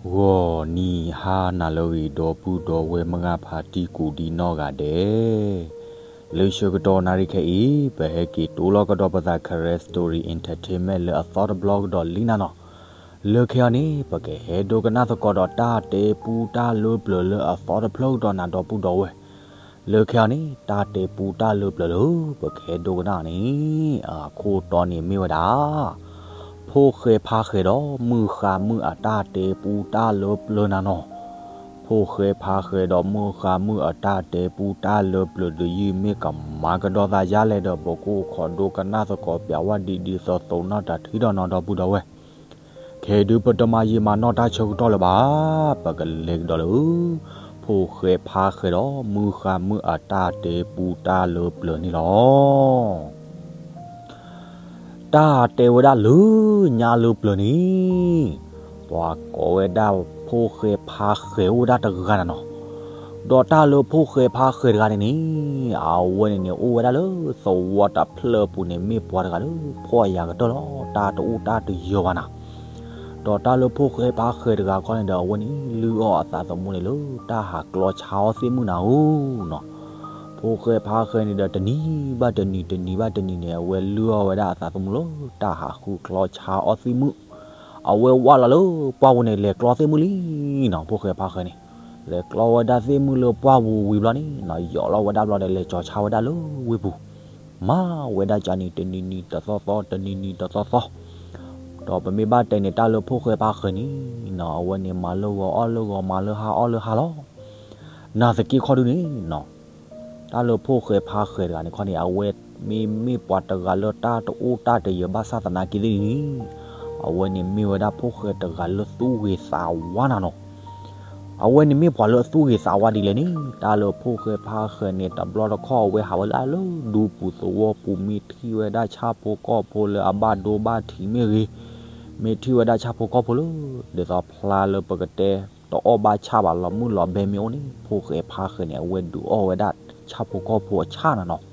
ဂီၤနံၤဟါနၤလၢအဂ့ၤ ဒီပုၢ်ဒီဝဲၢ်မုၢ်ဂၢ်ဖါတံၢ်ကိးဒံနီၢ်ဂၤဒဲး, လၢဆၢကတီၢ်နၣ်ရံၣ်ခဲအံၤ ပဟဲက့ၤတိလီၤကဒီးပသး Karen Story Entertainment လၢအသီတဘျီကဒီးလံနၤနီၤ. လၢခဲအံၤန့ၣ် ပကဟဲဒိကနၣ်သကိးဒီးတၢ်တဲပူတၢ်လၢပျၢၤလၢအသီတဖျၢၣ်ကဒီးနၤဒီပုၢ်ဒီဝဲၢ် လၢခဲအံၤန့ၣ် တၢ်တဲပူတၢ်လၢပျၢၤလၢ ပကဟဲဒိကနၣ်န့ၣ် အခိၣ်တီန့ၣ်မ့ၢ်ဝဲဒၣ် ဖိၣ်ဃဲဖါဃဲဒီးမုၢ်ဃါမုၢ်အတၢ်တဲပူတၢ်လၢပျၢၤနၤနီၤ. ဖိၣ်ဃဲဖါဃဲဒီးမုၢ်ဃါမုၢ်အတၢ်တဲပူတၢ်လၢပျၢၤတယုၢ် မ့ၢ်ကမၤကဒီးသးယါလဲၣ်ဒီး ပကအိၣ်ခိးဒိကနၣ်သကိးပျးဝဲဒ်ဒ်သိးသိးနီၢ်တၢ်ထံဒီးနီၤဒီပုၢ်ဒီဝဲၢ် ခဲဒုးပတမၤယံာ်မၤနီၢ်တၢ်ဆၢကတီၢ်လၢၤဘၣ်, ပကလဲၤကဒီးလၢ ဖိၣ်ဃဲဖါဃဲဒီးမုၢ်ဃါမုၢ်အတၢ်တဲပူတၢ်လၢပျၢၤန့ၣ်လီၤ. တၢ်တဲဝဲဒၣ်လၢညါလၢပျၢၤန့ၣ် ပှၤကိးဝဲဒၣ်ဖိၣ်ဃဲဖါဃဲအိၣ်ဝဲဒၣ်တဂၤနၤနီၤ. ဒီးတၢ်လၢဖိၣ်ဃဲဖါဃဲတဂၤန့ၣ်န့ၣ် အဝဲန့ၣ်န့ၣ် အိၣ်ဝဲဒၣ်လၢသဝီတဖျၢၣ်အပူၤန့ၣ် မ့ၢ်ပှၤတဂၤလၢဖှီၣ်ယာ်ကတၢၢ်လီၤ, တၢ်တအိၣ်တၢ်တယၢၤဘၣ်နၤ. ဒီးတၢ်လၢဖိၣ်ဃဲဖါဃဲတဂၤခီန့ၣ်ဒီး အဝဲန့ၣ်လုၢ်အီၣ်အသးသမူန့ၣ်လၢ တၢ်ဟးကျီဆါအီၣ်သ့ၣ်မုၢ်နၤဧိၤနီၤ. ဖိၣ်ဃဲဖါဃဲန့ၣ်ဒီး တနံၤဘၣ်တနံၤ တနံၤဘၣ်တနံၤန့ၣ် အဝဲလုၢ်အီၣ်ဝဲဒၣ်အသးသမူလၢ တၢ်ဟးဃုကျီဆါအီၣ်သ့ၣ်မုၢ်, အဝဲဝၢ်လီၤလၢပှၢ်ပူၤန့ၣ် လဲၤကျီသ့ၣ်မုၢ်လံနီၤ. ဖိၣ်ဃဲဖါဃဲန့ၣ် လဲၤကျီဝဲဒၣ်သ့ၣ်မုၢ်လၢပှၢ်ပူၤဝံၤဘျီန့ၣ်နီၤ ယီၤလီၤဝဲဒၣ်ဘျီဒီး လဲၤကၠီၤဆါဝဲဒၣ်လၢဝ့ၢ်ပူၤ, မၤဝဲဒၣ်ကန့ၣ် တနံၤနံၤတသီသီ တနံၤနံၤတသီသီ, ဒီးပမ့ၢ်ဘၣ်တဲန့ၣ် တၢ်လၢဖိၣ်ဃဲဖါဃဲန့ၣ်နီၤ အဝဲန့ၣ်မၤလၢဂီၤအီၣ်လၢဂီၤ မၤလၢဟါအီၣ်လၢဟါလီၤ. နာ်သက့ခီဒုန့ၣ်နီၤ တၢ်လၢဖိၣ်ဃဲဖါဃဲတဂၤန့ၣ်ခီန့ၣ် အဝဲမ့မ့ၢ်ပှၤတဂၤလၢတၢ်တအိၣ်တၢ်တယၢၤဘၣ်ဆၣ်သနာ်က့သ့ၣ်န့ၣ် အဝဲန့ၣ်မ့ၢ်ဝဲဒၣ်ဖိၣ်ဃဲတဂၤလၢသူၣ်ဂ့ၤသးဝါနၤနီၤ. အဝဲန့ၣ်မ့ၢ်ပှၤလၢအသူၣ်ဂ့ၤသးဝါဒ်လဲၣ်န့ၣ် တၢ်လၢဖိၣ်ဃဲဖါဃဲန့ၣ် တဘျီတခီၣ်အဝဲဟးဝဲလၢဒူပူၤသဝီပူၤ မ့ၢ်ထံၣ်ဝဲဒၣ်ဆၣ်ဖိကီၢ်ဖိလၢအဘၣ်ဒိဘၣ်ထံးမ့ၢ်ဂ့ၤ, မ့ၢ်ထံၣ်ဝဲဒၣ်ဆၣ်ဖိကီၢ်ဖိလၢ ဒ်သိးဖျါလၢပကတဲ တအီၣ်ဘၣ်ဆၣ်ဘၣ် လီၤမုၢ်လီၤဘဲမ့ၢ်အိၣ်န့ၣ် ဖိၣ်ဃဲဖါဃဲန့ၣ် အဝဲဒုးအီၣ်ဝဲဒၣ်ဆၣ်ဖိကီၢ်ဖိအဆၣ်နၤနီၤ.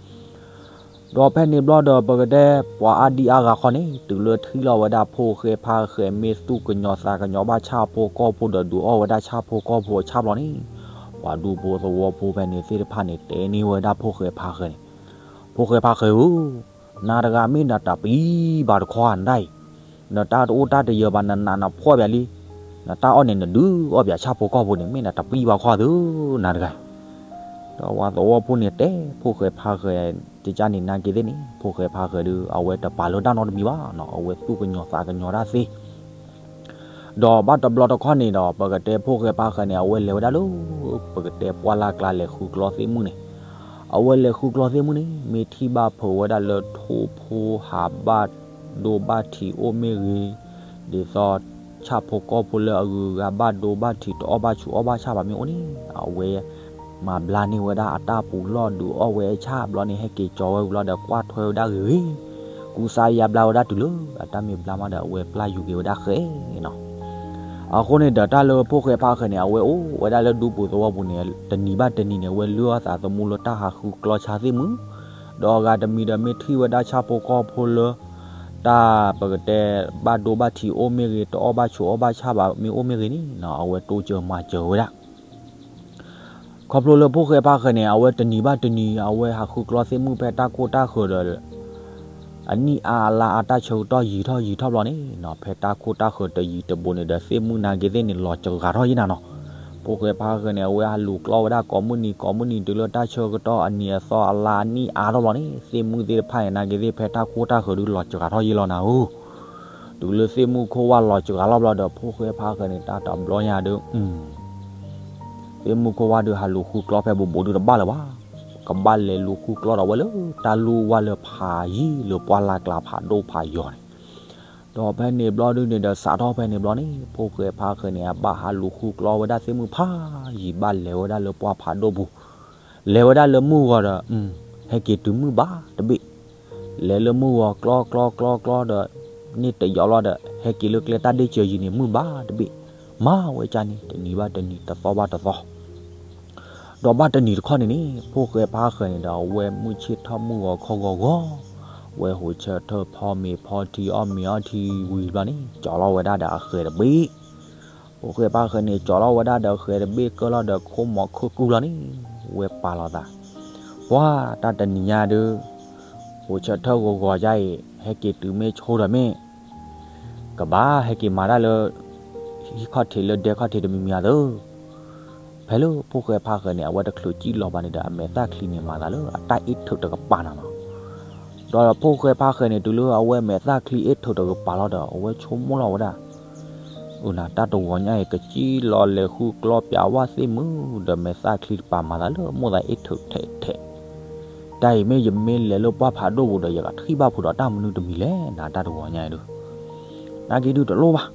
ဒီးဖဲန့ၣ်ဘျီဒီး ပကတဲပှၤအါဒံအါဂၤခီန့ၣ် တုၤလၢထံၣ်လီၤဝဲဒၣ်ဖိၣ်ဃဲဖါဃဲ မ့ၢ်သူၣ်ကညီၤသးကညီၤဘၣ်ဆၣ်ဖိကီၢ်ဖိဒီး ဒုးအီၣ်ဝဲဒၣ်ဆၣ်ဖိကီၢ်ဖိအဆၣ်ဘျီန့ၣ် ပှၤဒူဖိသဝီဖိဖဲန့ၣ်သ့ၣ်တဖၣ်န့ၣ် တဲန့ၢ်ဝဲဒၣ်ဖိၣ်ဃဲဖါဃဲန့ၣ်, ဖိၣ်ဃဲဖါဃဲဧၢ, နၤတဂၤမ့ၢ်နတပံဘၣ်တခီဧါ နဒၣ်အံၤ, နတၢ်တအိၣ်တၢ်တယၢၤဘၣ် နနးနဖှီၣ်ဘၣ်လံ, နတၢ်အီၣ်န့ၣ် နဒုးအီၣ်ဘၣ်ဆၣ်ဖိကီၢ်ဖိန့ၣ် မ့ၢ်နတပံဘၣ်ခီဧါသု နၤတဂၤအံၤ. ဒီးပှၤသဝီဖိန့ၣ်တဲ ဖိၣ်ဃဲဖါဃဲ ကကန့ၣ် နာ်က့သ့ၣ်န့ၣ် ဖိၣ်ဃဲဖါဃဲဒီး အဝဲတပာ်လၢတၢ်နီတမံၤဘၣ်နီၤ, အဝဲသူၣ်ကညီၤသးကညီၤတၢ်သ့ ဒီးဘၣ်တဘျီတခီၣ်န့ၣ်ဒီး ပကတဲဖိၣ်ဃဲဖါဃဲန့ၣ် အဝဲလဲၤဝဲဒၣ်လၢ ပကတဲပှၢ်လၢ်ကျါ လဲၤဃုကျီသ့ၣ်မုၢ်န့ၣ်, အဝဲလဲၤဃုကျီသ့ၣ်မုၢ်န့ၣ် မ့ၢ်ထံၣ်ဘၣ်ဖုးဝဲဒၣ်လၢထိၣ်ဖိဟးဘၣ်ဒိဘၣ်ထံးအိၣ်မ့ၢ်ဂ့ၤ, ဒ်သိးဆၣ်ဖိကီၢ်ဖိလၢအဂုၤအဂၤဘၣ်ဒိဘၣ်ထံး တအီၣ်ဘၣ်ဆူးအီၣ်ဘၣ်ဆၣ်ဘၣ်မ့ၢ်အိၣ်န့ၣ် အဝဲမၤဘျါန့ၢ်ဝဲဒၣ်အတၢ်ပူၤလီၢ် ဒုးအီၣ်ဝဲအဆၣ်ဘျီန့ၣ် ဟဲက့ၤကၠီၤဝဲဝံၤလီၤဒီး ကွၢ်ထွဲဝဲဒၣ်ဂ့ၤဂ့ၤ, ကူစါယါဘျါဝဲဒၣ်တုၤလၢ အတၢ်မ့ၢ်ဘျါမးဒီး အဝဲပျၢ်ယူၤက့ၤဝဲဒၣ်ဃဲနီၤ. အဃိန့ၣ်ဒီး တၢ်လၢဖိၣ်ဃဲဖါဃဲန့ၣ် အဝဲအိၣ်ဝဲဒၣ်လၢဒူပူၤသဝီပူၤန့ၣ် တနံၤဘၣ်တနံၤန့ၣ် အဝဲလုၢ်အီၣ်သးသမူလၢတၢ်ဟးဃုကျီဆါသ့ၣ်မုၢ်, ဒီးအဂၤတမံၤဒီး မ့ၢ်ထံၣ်ဝဲဒၣ်ဆၣ်ဖိကီၢ်ဖိလၢ တၢ်ပကတဲ ဘၣ်ဒိဘၣ်ထံးအိၣ်မ့ၢ်ဂ့ၤ, တအီၣ်ဘၣ်ဆူးအီၣ်ဘၣ်ဆၣ်ဘၣ်မ့ၢ်အိၣ်မ့ၢ်ဂ့ၤန့ၣ် အဝဲတိစၢၤမၤစၢၤဝဲဒၣ် ခီဖျိလၢဖိၣ်ဃဲဖါဃဲန့ၣ် အဝဲတနံၤဘၣ်တနံၤ အဝဲဟးဃုကျီသ့ၣ်မုၢ်ဖဲတၢ်ခိၣ်တၢ်ဃၢၤဒီး အနံၣ်အါအလါအါ တၢ်ဆၢကတီၢ်ယံာ်ထီၣ်ယံာ်ထီၣ်ဘျီန့ၣ်နီၤ, ဖဲတၢ်ခိၣ်တၢ်ဃၢၤတယံၤတဘူးန့ၣ်ဒီး သ့ၣ်မုၢ်နာ်က့သ့ၣ်န့ၣ် လီၤစှၤထီၣ်ယံာ်နၤနီၤ. ဖိၣ်ဃဲဖါဃဲန့ၣ် အဝဲဟးလူၤကျီဝဲဒၣ်ကိးမုၢ်နံၤကိးမုၢ်နံၤ တုၤလၢတၢ်ဆၢကတီၢ်အနံၤအသီအလါအနံၣ်အါထီၣ်ဘျီန့ၣ် သ့ၣ်မုၢ်သ့ၣ်တဖၣ်န့ၣ် နာ်က့သ့ၣ် ဖဲတၢ်ခိၣ်တၢ်ဃၢၤဒုးလီၤစှၤထီၣ်ယံာ်လီၤနၤဧၢ. တုၤလၢသ့ၣ်မုၢ်ခိၣ်ဝၣ်လီၤစှၤလီၤဘျီဒီး ဖိၣ်ဃဲဖါဃဲန့ၣ် တၢ်တဘျီညါဒုး သ့ၣ်မုၢ်ခိၣ်ဝၣ်ဒုးဟးလူၤဃုကျီဖဲဘူးဘူးဒုးတဘၣ်လၢၤဘၣ်. ကဘၣ်လဲၤလူၤဃုကျီဒီးဝဲလၢတၢ်လူၢ်ဝၣ်လၢဖးယံၤလၢပှၢ်လၢ်ကျါဖးဒိၣ်ဖးယီၤန့ၣ်, ဒီးဖဲန့ၣ်ဘျီဒုးန့ၣ်ဒီး စးထီၣ်ဖဲန့ၣ်ဘျီန့ၣ် ဖိၣ်ဃဲဖါဃဲန့ၣ် အဘၣ်ဟးလူၤဃုကျီဝဲဒၣ်သ့ၣ်မုၢ်ဖးယံၤ ဘၣ်လဲၤဝဲဒၣ်လၢပှၢ်ဖးဒိၣ်ပူၤ, လဲၤဝဲဒၣ်လၢမုၢ်ဂီၤဒီး ဟဲက့ၤတုၤမုၢ်ဘၣ်တဘ့ၣ် လဲၤလၢမုၢ်ဂီၤကျီကျီကျီကျီဒီး န့ၢ်တယီၤလီၤဒီး ဟဲက့ၤလၢကျဲတၢ်ဒ့ၣ်စၢၤယံၤန့ၣ် မုၢ်ဘၣ်တဘ့ၣ်, မၤဝဲကန့ၣ် တနံၤဘၣ်တနံၤ တသီဘၣ်တသီ, ဒီးဘၣ်တနံၤတခီန့ၣ်န့ၣ် ဖိၣ်ဃဲဖါဃဲန့ၣ်ဒီး အဝဲမုၢ်ဆ့ၣ်ထီၣ်မုၢ်ဂီၤခီဂီၤဂီၤ, ဝဲဟိးဆၢထၢၣ်ဖီမ့ၤဖီထံအီၣ်မ့ၤအီထံဝံၤဘျီန့ၣ် ကၠီၤလီၤဝဲဒၣ်ဒီးအဃဲၤတဘ့ၣ် ဖိၣ်ဃဲဖါဃဲန့ၣ် ကၠီၤလီၤဝဲဒၣ်ဒီးဃဲၤတဘ့ၣ်ကၢၢ်လီၤဒီး ခိၣ်မီၤခိၣ်ကူၣ်လီၤန့ၣ် ဝဲပာ်လီၤသး, ပှၤတၢ်တနံၤညါဒုး အိၣ်ဆၢထၢၣ်ဂီၤဂီၤယါအံၤ ဟဲက့ၤတုၤမ့ၢ်ဆိဒီးမ့ၢ် ကဘၣ်ဟဲက့ၤမၤတၢ်လၢ ဟံၣ်ခီၣ်ထံးလၢဒဲခီၣ်ထံးတမံၤမံၤအသိး, ဖဲလၢဖိၣ်ဃဲဖါဃဲန့ၣ် အဝဲတချုးကံၣ်လီၤဘၣ်န့ၣ်ဒီး အမဲာ်သၣ်ချံန့ၣ် မၤသးလၢအတၢ်အ့ၣ်ထုးတကပၤနၤလီၤ. ဒီးဖိၣ်ဃဲဖါဃဲန့ၣ် တုၤလၢအဝဲမဲာ်သၣ်ချံအ့ၣ်ထုးတကပၤလီၤဒီး အဝဲဆိကမိၣ်လီၤဝဲဒၣ်, အၢ နတၢ်တဂီၤညါအံၤ ကစံၣ်လီၤလဲၤဃုကျီပၠးဝၣ်သ့ၣ်မုၣ်ဒီး မဲာ်သၣ်ချံတပၤ မၤသးလၢမိၢ်သးအ့ၣ်ထုးထဲးထဲး, တၢ်အံၤမ့ၢ်ယမ့ၢ်လဲၤလၢပှၢ်ဖးဒိၣ်ပူၤဒီး ယကထံၣ်ဘၣ်ဖုးဒီးတၢ်မနုၤတမံၤလဲၣ် နတၢ်တဂီၤညါအံၤဒုး, နာ်က့ဒုးတလိၣ်ဘၣ်,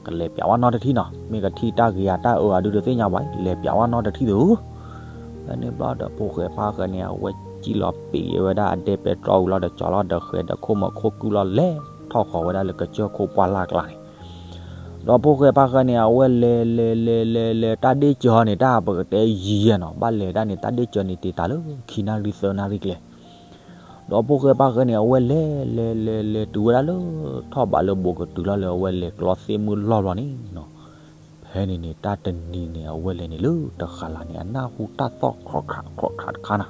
ကလဲၤပၠးဝၣ်နီတထံၣ်နီၤ, မ့ၢ်ကထံၣ်တၢ်ဂ့ၤဧါတၢ်အၢဧါဒုးတသ့ၣ်ညါဘၣ်, လဲၤပၠးဝၣ်နီတထံၣ်သု. ဖဲန့ၣ်ဘျီဒီးဖိၣ်ဃဲဖါဃဲန့ၣ် အဝဲစံၣ်လီၤပ့ၤဝဲဒၣ်အဒဲပဲတြီဝံၤလီၤဒီး ကၠီၤလီၤဒီးဃဲၤဒီးခိၣ်မီၤခိၣ်ကူၣ်လီၤ လဲၤထီၣ်ဃီၤဝဲဒၣ်လၢကစၢၢ်ခိၣ်ပှၢ်လၢ်ကျါန့ၣ်, ဒီးဖိၣ်ဃဲဖါဃဲန့ၣ် အဝဲလဲၤလဲၤလဲၤလဲၤလဲၤ တၢ်ဒ့ၣ်စၢၤဟီန့ၣ် တၢ်ပကတဲယံာ်ယဲၢ်နီၤ, ဘၣ်လဲၤတၢ်န့ၣ် တၢ်ဒ့ၣ်စၢၤန့ၣ်တ့ၢ်တၢ်လၢခံနၣ်ရံၣ်သၢနၣ်ရံၣ်ကျဲ ဒီးဖိၣ်ဃဲဖါဃဲန့ၣ် အဝဲလဲၤလဲၤလဲၤလဲၤတုၤဝဲဒၣ်လၢ ထီၣ်ဘးလၢဘိးကတုၤလီၤလၢအဝဲလဲၤကျီသ့ၣ်မုၢ်လီၢ်ဘျီန့ၣ်နီၤ, ဖဲန့ၣ်န့ၣ် တၢ်တနံၤန့ၣ် အဝဲလဲၤန့ၣ်လၢတဃာ်လၤန့ၣ် အနၢ်ဟူတၢ်သီၣ်ခရီၣ်ခရးခရီၣ်ခရးတခါနၤ,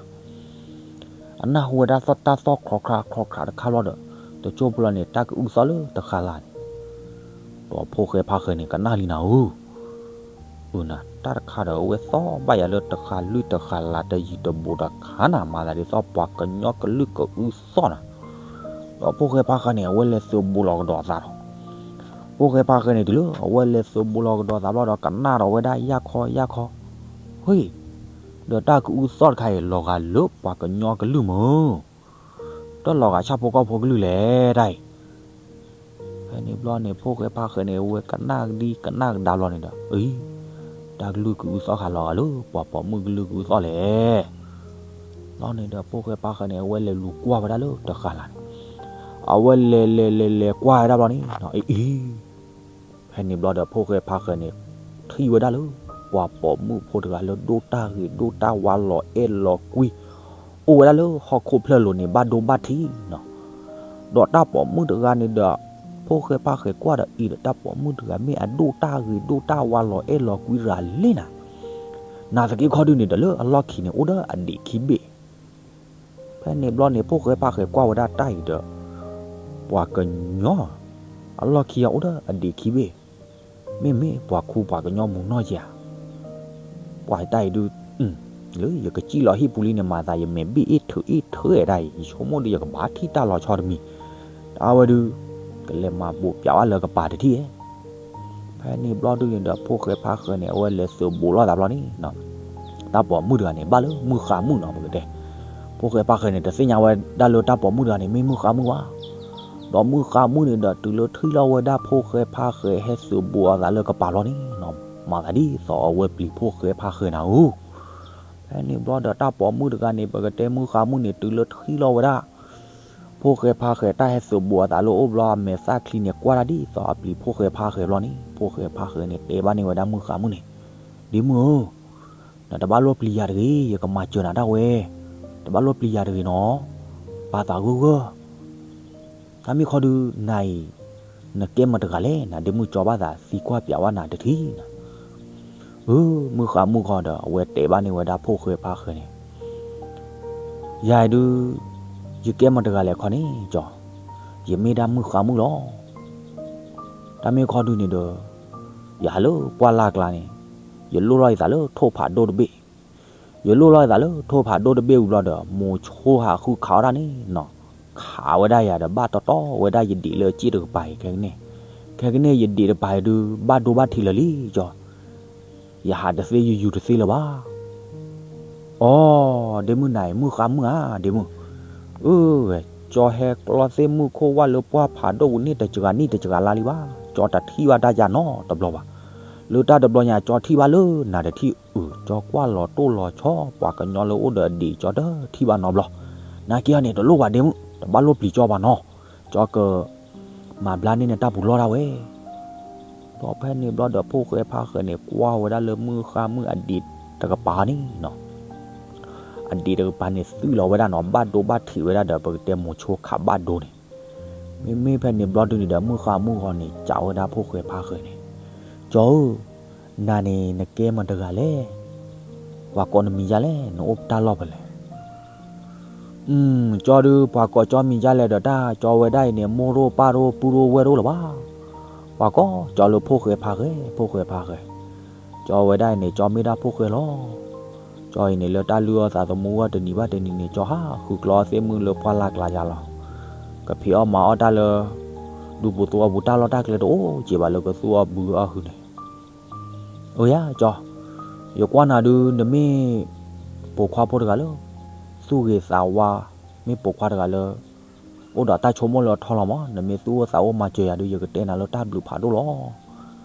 အနၢ်ဟူဝဲဒၣ်သီၣ်တၢ်သီၣ်ခရီၣ်ခရးခရီၣ်ခရးတခါဘျီဒီး တကၠိဖိလီၤန့ၣ် တၢ်ကအုသီၣ်လၢတဃာ်လၤန့ၣ် ဒီးဖိၣ်ဃဲဖါဃဲန့ၣ် ကနၣ်လံနၤဧၢ, အၢ နတၢ်တခါဒီး အဝဲသီၣ်ဘၣ်ယၤလၢတဃာ်လွံၢ်တဃာ်လၤတယံၤတဘူးတခါနၤ, မၤသးဒ်သိးပှၤကညီကလုၢ်ကအုသီၣ်နၤ, ဒီးဖိၣ်ဃဲဖါဃဲန့ၣ် အဝဲလဲၤသုးဘူးလီၤကဒီးသးလီၤ. ဖိၣ်ဃဲဖါဃဲန့ၣ် တုၤလၢအဝဲလဲၤသုးဘူးလီၤကဒီးသးဘျီဒီး ကနၣ်ဒီးဝဲဒၣ်ယၢ်ခီယၢ်ခီ, ဟ့ၣ်, ဒီးတၢ်ကအုသီၣ်တခါအံၤ လီၤဂာ်လၢပှၤကညီကလုၢ်မၢ် တၢ်လီၤဂာ်ဆၣ်ဖိကီၢ်ဖိကလုၢ်လဲၣ်တၢ်အံၤ. ဖဲန့ၣ်ဘျီန့ၣ် ဖိၣ်ဃဲဖါဃဲန့ၣ် အဝဲကနၣ်ဒံကနၣ်ကဒါဘျီန့ၣ်ဒီး အံၤ, တၢ်ကလုၢ်ကအုသီၣ်ဃာ်လီၤဂာ်လၢ ပှၤပိာ်မုၣ်ကလုၢ်ကအုသီၣ်လဲၣ်. ဘျီန့ၣ်ဒီး ဖိၣ်ဃဲဖါဃဲန့ၣ် အဝဲလဲၤလူၤကွၢ်ဝဲဒၣ်လၢတဃာ်လၤန့ၣ်, အဝဲလဲၤလဲၤလဲၤလဲၤကွၢ်ဝဲဒၣ်ဘျီန့ၣ် အံၤ ဖဲန့ၣ်ဘျီဒီး ဖိၣ်ဃဲဖါဃဲန့ၣ် ထံၣ်ဝဲဒၣ်လၢ ပှၤပိာ်မုၣ်ဖိတဂၤလၢဒိၣ်တၢ်ဂ့ၤဒိၣ်တၢ်ဝါလီၤအဲၣ်လီၤကွံ အိၣ်ဝဲဒၣ်လၢဟီၣ်ခိၣ်ဖျၢၣ်လိၤန့ၣ် ဘၣ်ဒိဘၣ်ထံးနီၤ. ဒီးတၢ်ပိာ်မုၣ်တဂၤန့ၣ်ဒီး ဖိၣ်ဃဲဖါဃဲကွၢ်ဒီးအံၤဒီး တၢ်ပိာ်မုၣ်တဂၤမ့ၢ်အဒိၣ်တၢ်ဂ့ၤဒိၣ်တၢ်ဝါလီၤအဲၣ်လီၤကွံတဂၤလံနၤ. နာ်သက့ခီဒုန့ၣ်ဒီး လၢအလီၢ်ခံန့ၣ် အိၣ်ဒီးအဒံးခံဘ့ၣ် ဖဲန့ၣ်ဘျီန့ၣ် ဖိၣ်ဃဲဖါဃဲကွၢ်ဝဲဒၣ်တၢ်အံၤဒီး ပှၤကညီ အလီၢ်ခံအအိၣ်ဒီးအဒံးခံဘ့ၣ်, မ့မ့ၢ်ပှၤခူပှၤကညီမူးနီၢ်ယၤ, ပှၤတၢ်အံၤဒုး လၢယကစံၣ်လီၤဟံၣ်ပူၤလံန့ၣ် မၤသးယမဲာ်ဘ့ၣ်အ့ၣ်ထုးအ့ၣ်ထုးဝဲဒၣ်အံၤ ယဆိကမိၣ်ဒီးယကဘၣ်ထံၣ်တၢ်လီၤဆီတမံၤ, တၢ်ဝဲဒုး ကလဲၤမၤဘူးပၠးဝဲလၢကပၤတထံၣ်ဧါ. ဖဲန့ၣ်ဘျီဒုန့ၣ်ဒီး ဖိၣ်ဃဲဖါဃဲန့ၣ် အဝဲလဲၤသုးဘူးလိာ်သးဘျီန့ၣ် တၢ်ပိာ်မုၣ်တဂၤန့ၣ် ဘၣ်လၢမုၣ်ဃါမုၣ်နီၤ ပကတဲ, ဖိၣ်ဃဲဖါဃဲန့ၣ် တသ့ၣ်ညါဝဲဒၣ်လၢတၢ်ပိာ်မုၣ်တဂၤန့ၣ် မ့ၢ်မုၣ်ဃါမုၣ်ဘၣ်. ဒီးမုၣ်ဃါမုၣ်န့ၣ်ဒီး တုၤလၢထံၣ်လီၤဝဲဒၣ်ဖိၣ်ဃဲဖါဃဲဟဲသုးဘူးအသးလၢကပၤလီၤန့ၣ်နီၤ, မၤသးဒ်သိးအဝဲပျံၤဖိၣ်ဃဲဖါဃဲနၤဧၢ. ဖဲန့ၣ်ဘျီဒီးတၢ်ပိာ်မုၣ်တဂၤန့ၣ် ပကတဲမုၣ်ဃါမုၣ်န့ၣ် တုၤလၢထံၣ်လီၤဝဲဒၣ် ဖိၣ်ဃဲဖါဃဲတၢ်ဟဲသုးဘူးအသးလၢအိၣ်ဘျီ အမဲာ်သၣ်ချံန့ၣ် ကွၢ်တၢ်ဒ်သိးအပျံၤဖိၣ်ဃဲဖါဃဲဘျီန့ၣ် ဖိၣ်ဃဲဖါဃဲန့ၣ် တဲဘၣ်န့ၢ်ဝဲဒၣ်မုၣ်ဃါမုၣ်န့ၣ်, ဒ့မုၣ်ဧၢ, နတဘၣ်လိၣ်ပျံၤယၤတဂ့ၤ, ယကမၤစၢၤနၤဒၣ်ဝဲ, တဘၣ်လိၣ်ပျံၤယၤတဂ့ၤနီၤ, ပာ်သးဂၢၢ်ဂၢၢ် တၢ်မ့ၢ်ခီဒုး နၤအံၤ နကဲမတၤတဂၤလဲၣ်, နဒ့မုၣ်ကၠီဘၣ်သးသံကွၢ်ပၠးဝဲနၤတထံၣ်နၤ. အၢ မုၣ်ဃါမုၣ်ဃီဒီး အဝဲတဲဘၣ်န့ၢ်ဝဲဒၣ်ဖိၣ်ဃဲဖါဃဲန့ၣ်, ယၤအံၤဒုး ယကဲမတၤတဂၤလဲၣ်ခီန့ၣ်ကၠီ, ယမ့ၢ်ဒၣ်မုၣ်ဃါမုၣ်လီၤ. တၢ်မ့ၢ်ခီဒုးန့ၣ်ဒီး ယဟးလၢပှၢ်လၢ်ကျါန့ၣ် ယလိၣ်လီၤယသးလၢထိၣ်ဖးဒိၣ်တဘ့ၣ် ယလိၣ်လီၤယသးလၢထိၣ်ဖးဒိၣ်တဘ့ၣ်ဝံၤဘျီဒီး မိၤဆိဟးဃုခးအီၣ်တၢ်န့ၣ်နီၤ, ခးဝဲဒၣ်ယၤဒီးဘၣ်တီတီဝဲဒၣ်ယဒံးလၢအစ့ၣ်တကပၤအံၤခဲကနံၣ်, ခဲကနံၣ်ယဒံးတကပၤအံၤဒုး ဘၣ်ဒိဘၣ်ထံးလၢာ်လံကၠီ, ယဟးတသ့ယယူၤတသ့လၢၤဘၣ်. အိ ဒ့မုၣ်နၤအံၤ မုၣ်ဃါမုၣ်ဧါ ဒ့မုၣ်, အၢ ဝဲ ကၠီဟဲကျီသ့ၣ်မုၢ်ခိၣ်ဝၣ်လၢပှၢ်ဖးဒိၣ်ပူၤန့ၣ် တစှၤနံၣ်တစှၤလါလံဘၣ်, ကၠီတထံၣ်ဘၣ်တၢ်ယါနီတဘျီဘၣ်, လၢတၢ်တဘျီညါ ကၠီထံၣ်ဘၣ်လၢနၤတထံၣ်အုး, ကၠီကွၢ်လီၤတိၢ်လီၤဆီ ပှၤကညီလၢအိၣ်ဒီးအဒံး ကၠီတထံၣ်ဘၣ်နီတဘျီ, နာ်က့အီၤန့ၣ် တလိၣ်ဘၣ်ဒ့မုၣ်, တဘၣ်လိၣ်ပျံၤကၠီဘၣ်နီၤ, ကၠီက မၤဘျါန့ၢ်နတၢ်ပူၤလီၢ်ဒၣ်ဝဲ. ဒီးဖဲန့ၣ်ဘျီဒီး ဖိၣ်ဃဲဖါဃဲန့ၣ် ကွၢ်ဝဲဒၣ်လၢမုၣ်ဃါမုၣ်အဒံးတကပၤန့ၣ်နီၤ, အဒံးတကပၤန့ၣ် သွံၣ်လီၤဝဲဒၣ်နီၤ, ဘၣ်ဒိဘၣ်ထံးဝဲဒၣ်ဒီး ပကတဲမိၤဆိခးဘၣ်ဒိန့ၣ်, မ့မ့ၢ်ဖဲန့ၣ်ဘျီဒုန့ၣ်ဒီး မုၣ်ဃါမုၣ်ဃီန့ၣ် စံးဝဲဒၣ်ဖိၣ်ဃဲဖါဃဲန့ၣ်, ကၠီဧၢ နၤန့ၣ်နကဲမတၤတဂၤလဲၣ်, ပှၤကိးနမံၤဒ်လဲၣ်, နအိၣ်တၢ်လီၢ်ဖဲလဲၣ်. ကၠီဒုး ပှၤကိးကၠီမံၤဒ်လဲၣ်ဒီး တၢ်ကၠီဝဲဒၣ်အံၤန့ၣ် မိၢ်တအိၣ်ပၢ်တအိၣ် ပုၢ်တအိၣ်ဝဲၢ်တအိၣ်လၢၤဘၣ်. ပှၤကိးကၠီလၢဖိၣ်ဃဲဖါဃဲ, ဖိၣ်ဃဲဖါဃဲ. ကၠီဝဲဒၣ်အံၤန့ၣ် ကၠီမ့ၢ်ဒၣ်ဖိၣ်ဃဲလီၤ. ကၠီအံၤန့ၣ်လၢတၢ်လုၢ်အီၣ်သးသမူအဂီၢ်တနံၤဘၣ်တနံၤန့ၣ် ကၠီဟးဃုကျီသ့ၣ်မုၢ်လၢပှၢ်လၢ်ကျါယါလီၤ. ကဖံးအီၣ်မၤအီၣ်တၢ်လၢ ဒူပူၤသဝီပူၤ တၢ်လီၢ်တၢ်ကျဲတအိၣ်က့ၤဘၣ်လၢကသူၣ်အီၣ်ဘုအီၣ်ဟုန့ၣ် အိၣ်ယၤကၠီ, ယကွၢ်နၤဒုး နမ့ၢ်ပိာ်ခွါဖိတဂၤလၢ သူၣ်ဂ့ၤသးဝါ, မ့ၢ်ပိာ်ခွါတဂၤလၢ အိၣ်ဒီးတၢ်ဆိကမိၣ်လၢအထီလီၤမး, နမ့ၢ်သူၣ်အိၣ်သးအိၣ်မၤစၢၤယၤဒုး ယကတဲနၤလၢတၢ်ဘျုးဖးဒိၣ်လီၤ.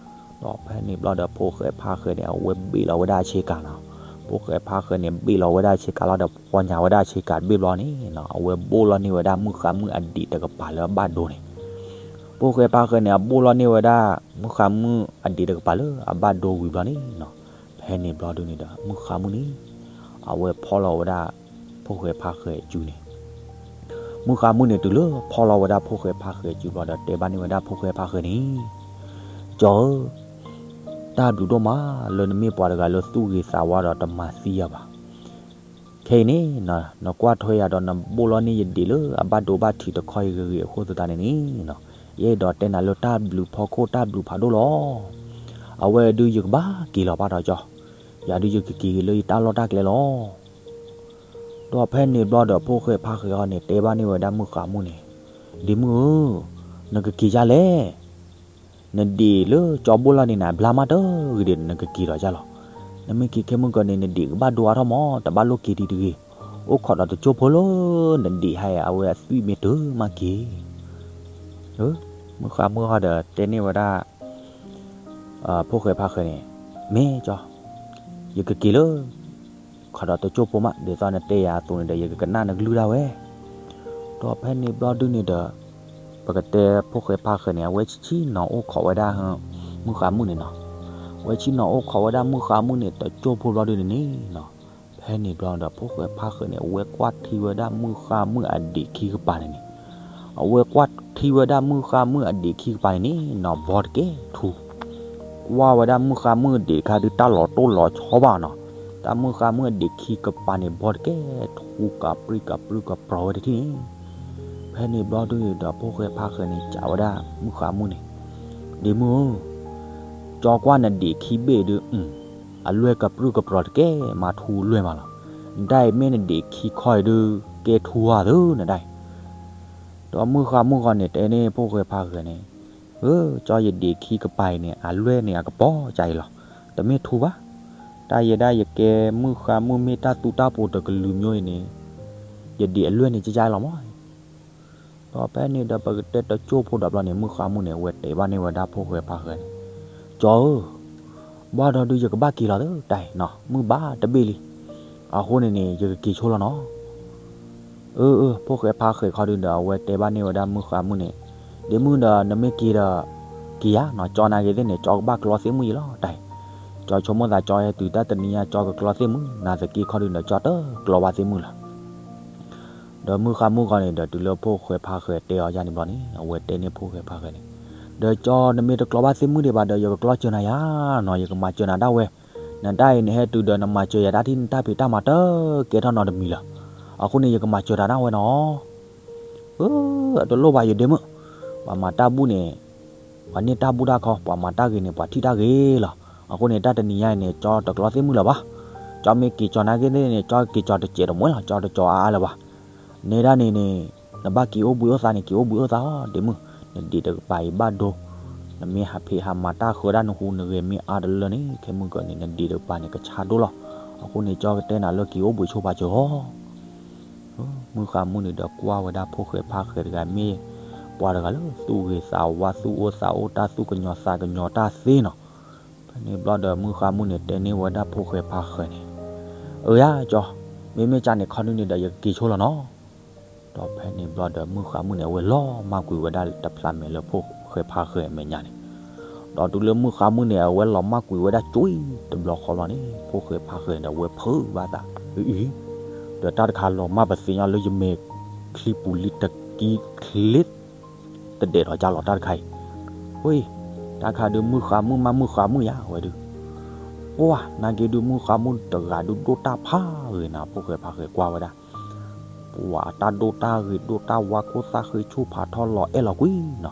ဒီးဖဲန့ၣ်ဘျီဒီး ဖိၣ်ဃဲဖါဃဲန့ၣ် အဝဲဘ့ၣ်လီၤဝဲဒၣ်အဆ့ကၤနီၤ. ဖိၣ်ဃဲဖါဃဲန့ၣ် ဘ့ၣ်လီၤဝဲဒၣ်အဆ့ကၤလီၤဒီး ပှီၢ်ညါဝဲဒၣ်အဆ့ကၤတဘ့ၣ်ဘျီန့ၣ်နီၤ, အဝဲဘိၣ်လီၤန့ၢ်ဝဲဒၣ်မုၣ်ဃါမုၣ်အဒံးတကပၤလၢအဘၣ်ဒိန့ၣ် ဖိၣ်ဃဲဖါဃဲန့ၣ် အဘိၣ်လီၤန့ၢ်ဝဲဒၣ် မုၣ်ဃါမုၣ်အဒံးတကပၤလၢအဘၣ်ဒိဝံၤဘျီန့ၣ်နီၤ, ဖဲန့ၣ်ဘျီဒုန့ၣ်ဒီး မုၣ်ဃါမုၣ်န့ၣ် အဝဲဖီၣ်လီၤဝဲဒၣ် ဖိၣ်ဃဲဖါဃဲအစုန့ၣ်. မုၣ်ဃါမုၣ်န့ၣ် တုၤလၢဖီၣ်လီၤဝဲဒၣ်ဖိၣ်ဃဲဖါဃဲအစုဘျီဒီး တဲဘၣ်န့ၢ်ဝဲဒၣ်ဖိၣ်ဃဲဖါဃဲန့ၣ်, ကၠီဧၢ, တၢ်ဘျုးဒိၣ်မး လၢနမ့ၢ်ပှၤတဂၤလၢသူၣ်ဂ့ၤသးဝါဒီးတမၤသံယၤဘၣ်. ခဲအံၤန့ၣ် နကွၢ်ထွဲယၤဒီး နဘိၣ်လီၤန့ၢ်ယဒံးလၢအဘၣ်ဒိဘၣ်ထံးတခီအံၤဂ့ၤဂ့ၤအဃိသတးန့ၣ်န့ၣ်, ယအဲၣ်ဒိးတဲနၤလၢတၢ်ဘျုးဖီခိၣ် တၢ်ဘျုးဖးဒိၣ်လီၤ. အဝဲဒုးယကဘၣ်က့ၤလီၤဘၣ်ဒီးကၠီ, ယၤဒုးယကက့ၤလၢယတၢ်လီၢ်တၢ်ကျဲလီၤ. ဒီးဖဲန့ၣ်ဘျီဒီး ဖိၣ်ဃဲဖါဃဲအံၤန့ၣ် တဲဘၣ်န့ၢ်ဝဲဒၣ်မုၣ်ဃါမုၣ်န့ၣ်, ဒ့မုၣ်ဧၢ, နကက့ၤဒ်လဲၣ်. နဒံးလၢကၠီဘိၣ်လီၤန့ၢ်နၤ ဘျါမးတဂ့ၤဒီး နကက့ၤဒီးဒ်လီၤ. နမ့ၢ်က့ၤခဲမုၢ်ကီၢ်န့ၣ် နဒံးကဘၣ်ဒိအါထီၣ်မး, တဘၣ်လိၣ်က့ၤဒံးတဂ့ၤ. အိၣ်ခိးဒီးတကၠိၢ်ဖိလၢနဒံးဟါအံၤ အဝဲအသွံၣ်မ့ၢ်တၢ်မးက့ၤ. မုၣ်ဃါမုၣ်ဟီဒီးတဲန့ၢ်ဝဲဒၣ် ဖိၣ်ဃဲဖါဃဲန့ၣ်, မ့ၢ်ကၠီ, ယကက့ၤလၢ ခီဒီးတကၠိၢ်ဖိမး ဒ်သိးနတဲယၤအသိးန့ၣ်ဒီး ယကကနၣ်နကလုၢ်ဒၣ်ဝဲ. ဒီးဖဲန့ၣ်ဘျီဒုန့ၣ်ဒီး ပကတဲဖိၣ်ဃဲဖါဃဲန့ၣ် အဝဲဆံးဆံးနီၤအိၣ်ခိးဝဲဒၣ် မုၣ်ဃါမုၣ်န့ၣ်နီၤ. အဝဲဆံးနီၤအိၣ်ခိးဝဲဒၣ်မုၣ်ဃါမုၣ်န့ၣ် တကၠိၢ်ဖိဘျီဒုန့ၣ်န့ၣ်နီၤ. ဖဲန့ၣ်ဘျီဒီး ဖိၣ်ဃဲဖါဃဲန့ၣ် အဝဲကွၢ်ထံဝဲဒၣ်မုၣ်ဃါမုၣ်အဒံးခံကပၤန့ၣ်န့ၣ်, အဝဲကွၢ်ထံဝဲဒၣ်မုၣ်ဃါမုၣ်အဒံးခံကပၤန့ၣ်န့ၣ်နီၤ ဘီတကဲထူ ကွၢ်ဝဲဒၣ်မုၣ်ဃါမုၣ်ဒံးတခါဒုး တၢ်လီၤတိၢ်လီၤဆီဘၣ်နီၤ. တၢ်မုၣ်ဃါမုၣ်အဒံးခံကပၤန့ၣ် ဘီတကဲထူ ကပြံကပြုၢ်ကပြီၤဝဲတထံၣ်န့ၣ်. ဖဲန့ၣ်ဘျီဒုန့ၣ်ဒီး ဖိၣ်ဃဲဖါဃဲန့ၣ် စံးဝဲဒၣ်မုၣ်ဃါမုၣ်န့ၣ်, ဒ့မုၣ်ဧၢ, ကၠီကွၢ်နဒံးခံဘ့ၣ်ဒုး အလွဲၢ်ကပြုၢ်ကပြီၤတကဲ မၤထူလွဲၢ်မးလီၤ. နဒၣ်အံၤမ့ၢ်နဒံးခံခီအံၤဒုး ကဲထူဧါသုနဒၣ်အံၤ. ဒီးမုၣ်ဃါမုၣ်ဃီန့ၣ် တဲန့ၢ်ဖိၣ်ဃဲဖါဃဲန့ၣ်, ဧၢ, ကၠီယဒံးခံကပၤအံၤန့ၣ် အလွဲၢ်န့ၣ်အကပီၤကအံၤလီၤ. တမ့ၢ်ထူဘၣ်. တၢ်ယဲဒၣ်ယကဲမုၣ်ဃါမုၣ်မ့ၢ်တၢ်သူတၢ်ပိၤတကလုာ်မ့ၢ်အံၤန့ၣ်, ယဒံးအလွဲၢ်န့ၣ်ကကအံၤလီၤမး. ဒီးဖဲန့ၣ်ဒီး ပကတဲတကၠိၢ်ဖိဒီးဘျီန့ၣ် မုၣ်ဃါမုၣ်န့ၣ် အဝဲတဲဘၣ်န့ၢ်ဝဲဒၣ်ဖိၣ်ဃဲဖါဃဲန့ၣ်, ကၠီဧၢ, ဘၣ်ဒီးဒုးယကဘၣ်က့ၤလီၤသုတၢ်အံၤနီၤ, မုၢ်ဘၣ်တဘ့ၣ်လံ. အဃိန့ၣ်န့ၣ် ယကက့ၤဆိလီၤနီၤ. အၢ အၢ ဖိၣ်ဃဲဖါဃဲခီဒုဒီး အဝဲတဲဘၣ်န့ၢ်ဝဲဒၣ်မုၣ်ဃါမုၣ်န့ၣ်, ဒ့မုၣ်ဒီး နမ့ၢ်က့ၤဒီး က့ၤယၤနီၤ, ကၠီနာ်က့ၤသ့ၣ်န့ၣ် ကၠီကဘၣ်ကျီသ့ၣ်မုၣ်ယံၤလီၤတၢ်အံၤ. ကၠီဆိကမိၣ်သး ကၠီဟဲတုၤတၢ်တနံၤညါ ကၠီကကျီသ့ၣ်မုၣ်, နာ်သက့ခီဒုဒီး ကၠီတကျီဘၣ်သ့ၣ်မုၣ်လၢၤ. ဒီးမုၣ်ဃါမုၣ်ဃီန့ၣ်ဒီး တုၤလၢဖိၣ်ဃဲဖါဃဲတဲအီၤယၤန့ၣ်ဘျီန့ၣ် အဝဲတဲန့ၢ်ဖိၣ်ဃဲဖါဃဲန့ၣ်, ဒီးကၠီနမ့ၢ်တကျီဘၣ်သ့ၣ်မုၣ်ဒံးဘၣ်ဒီး ယကကျီစၢၤနၤယၤနီၤ, ယကမၤစၢၤနၤဒၣ်ဝဲ. နတၢ်အံၤနဟဲတုၤဒီး နမၤစၢၤယၤတၢ်ထံၣ် နတၢ်ဖံးတၢ်မၤတကဲထီၣ်နီတမံၤလၢၤ. အဃိန့ၣ် ယကမၤစၢၤတၢ်ဒၣ်ဝဲနီၤ. အၢ တလိၣ်ဘၣ်ယဒ့မုၣ်, ပှၤမၤတၢ်ဘူၣ်န့ၣ် ပှၤန့ၢ်တၢ်ဘူၣ်တၢ်ခီ, ပှၤမၤတၢ်ဂ့ၤန့ၣ် ပှၤထံၣ်တၢ်ဂ့ၤလီၤ. အဃိန့ၣ် တၢ်တနံၤညါအံၤန့ၣ် ကၠီတကျီသ့ၣ်မုၣ်လၢၤဘၣ်. ကၠီမ့ၢ်က့ၤကၠီနာ်က့ၤသ့ၣ်န့ၣ် ကၠီက့ၤကၠီတစဲးတမှဲလီၤ, ကၠီတကၠီအါအါလၢၤဘၣ်. နဲဒၣ်န့ၣ်န့ၣ် နဘၣ်က့ၤအိၣ်ဘှံးအိၣ်သါန့ၣ် က့ၤအိၣ်ဘှံးအိၣ်သါအီၤ ဒ့မုၣ်, နဒံးတကပၤအံၤဘၣ်ဒိ, နမ့ၢ်ဟးဖံးဟးမၤတၢ်ဃၢဒၣ်နဟူနဂဲၤမ့ၢ်အါတလၢန့ၣ် ခဲမုၢ်ကၢၤန့ၣ် နဒံးတကပၤန့ၣ် ကဆါဒိၣ်လီၤ. အဃိန့ၣ် ကၠီကတဲနၤလၢက့ၤအိၣ်ဘှံးဆိပာ်စၢၤအီၤ. မုၣ်ဃါမုၣ်န့ၣ်ဒီးကွၢ်ဝဲဒၣ်ဖိၣ်ဃဲဖါဃဲတဂၤ မ့ၢ်ပှၤတဂၤလၢသူၣ်ဂ့ၤသးဝါ သူၣ်အိၣ်သးအိၣ် တၢ်သူၣ်ကညီၤသးကညီၤတၢ်သ့နီၤ. ဖဲန့ၣ်ဘျီဒီး မုၣ်ဃါမုၣ်န့ၣ် တဲန့ၢ်ဝဲဒၣ်ဖိၣ်ဃဲဖါဃဲန့ၣ်, အၢယၤကၠီ, မ့မ့ၢ်ကၠီန့ၣ်ခီဒုန့ၣ်ဒီး ယကက့ၤဆိလီၤနီၤ. ဒီးဖဲန့ၣ်ဘျီဒီး မုၣ်ဃါမုၣ်န့ၣ် အဝဲလီၤမၢ်ကွံာ်ဝဲဒၣ်တဖျးမဲာ်လၢဖိၣ်ဃဲဖါဃဲအမဲာ်ညါန့ၣ်, ဒီးတုၤလၢမုၣ်ဃါမုၣ်န့ၣ် အဝဲလီၤမၢ်ကွံာ်ဝဲဒၣ်ကွံာ်တဘျီဃီဘျီန့ၣ် ဖိၣ်ဃဲဖါဃဲဒီး အဝဲဖုးဘၣ်သး, အအံၤ, ဒီးတၢ်တခါလီၤမၢ်ပသ့ၣ်ညါလၢယမဲာ်ချံပူၤလံတကံချ့ တဒဲးထီၣ်ကၢ်လီၤတၢ်တခါအံၤ, အံၤ, တၢ်တခါဒုး မုၣ်ဃါမုၣ်မး မုၣ်ဃါမုၣ်ယၤဝဲဒုး ပှၢ် နာ်က့ဒုး မုၢ်ဃါမုၣ်တဂၤဒုးဒိၣ်တၢ်ဖးဂ့ၤနၤ ဖိၣ်ဃဲဖါဃဲကွၢ်ဝဲဒၣ်, ပှၢ်အတၢ်ဒိၣ်တၢ်ဂ့ၤဒိၣ်တၢ်ဝါခိၣ်သၣ်ဃ့ဆူၣ်ဖးထီၣ်လီၤအဲၣ်လီၤကွံနီၤ.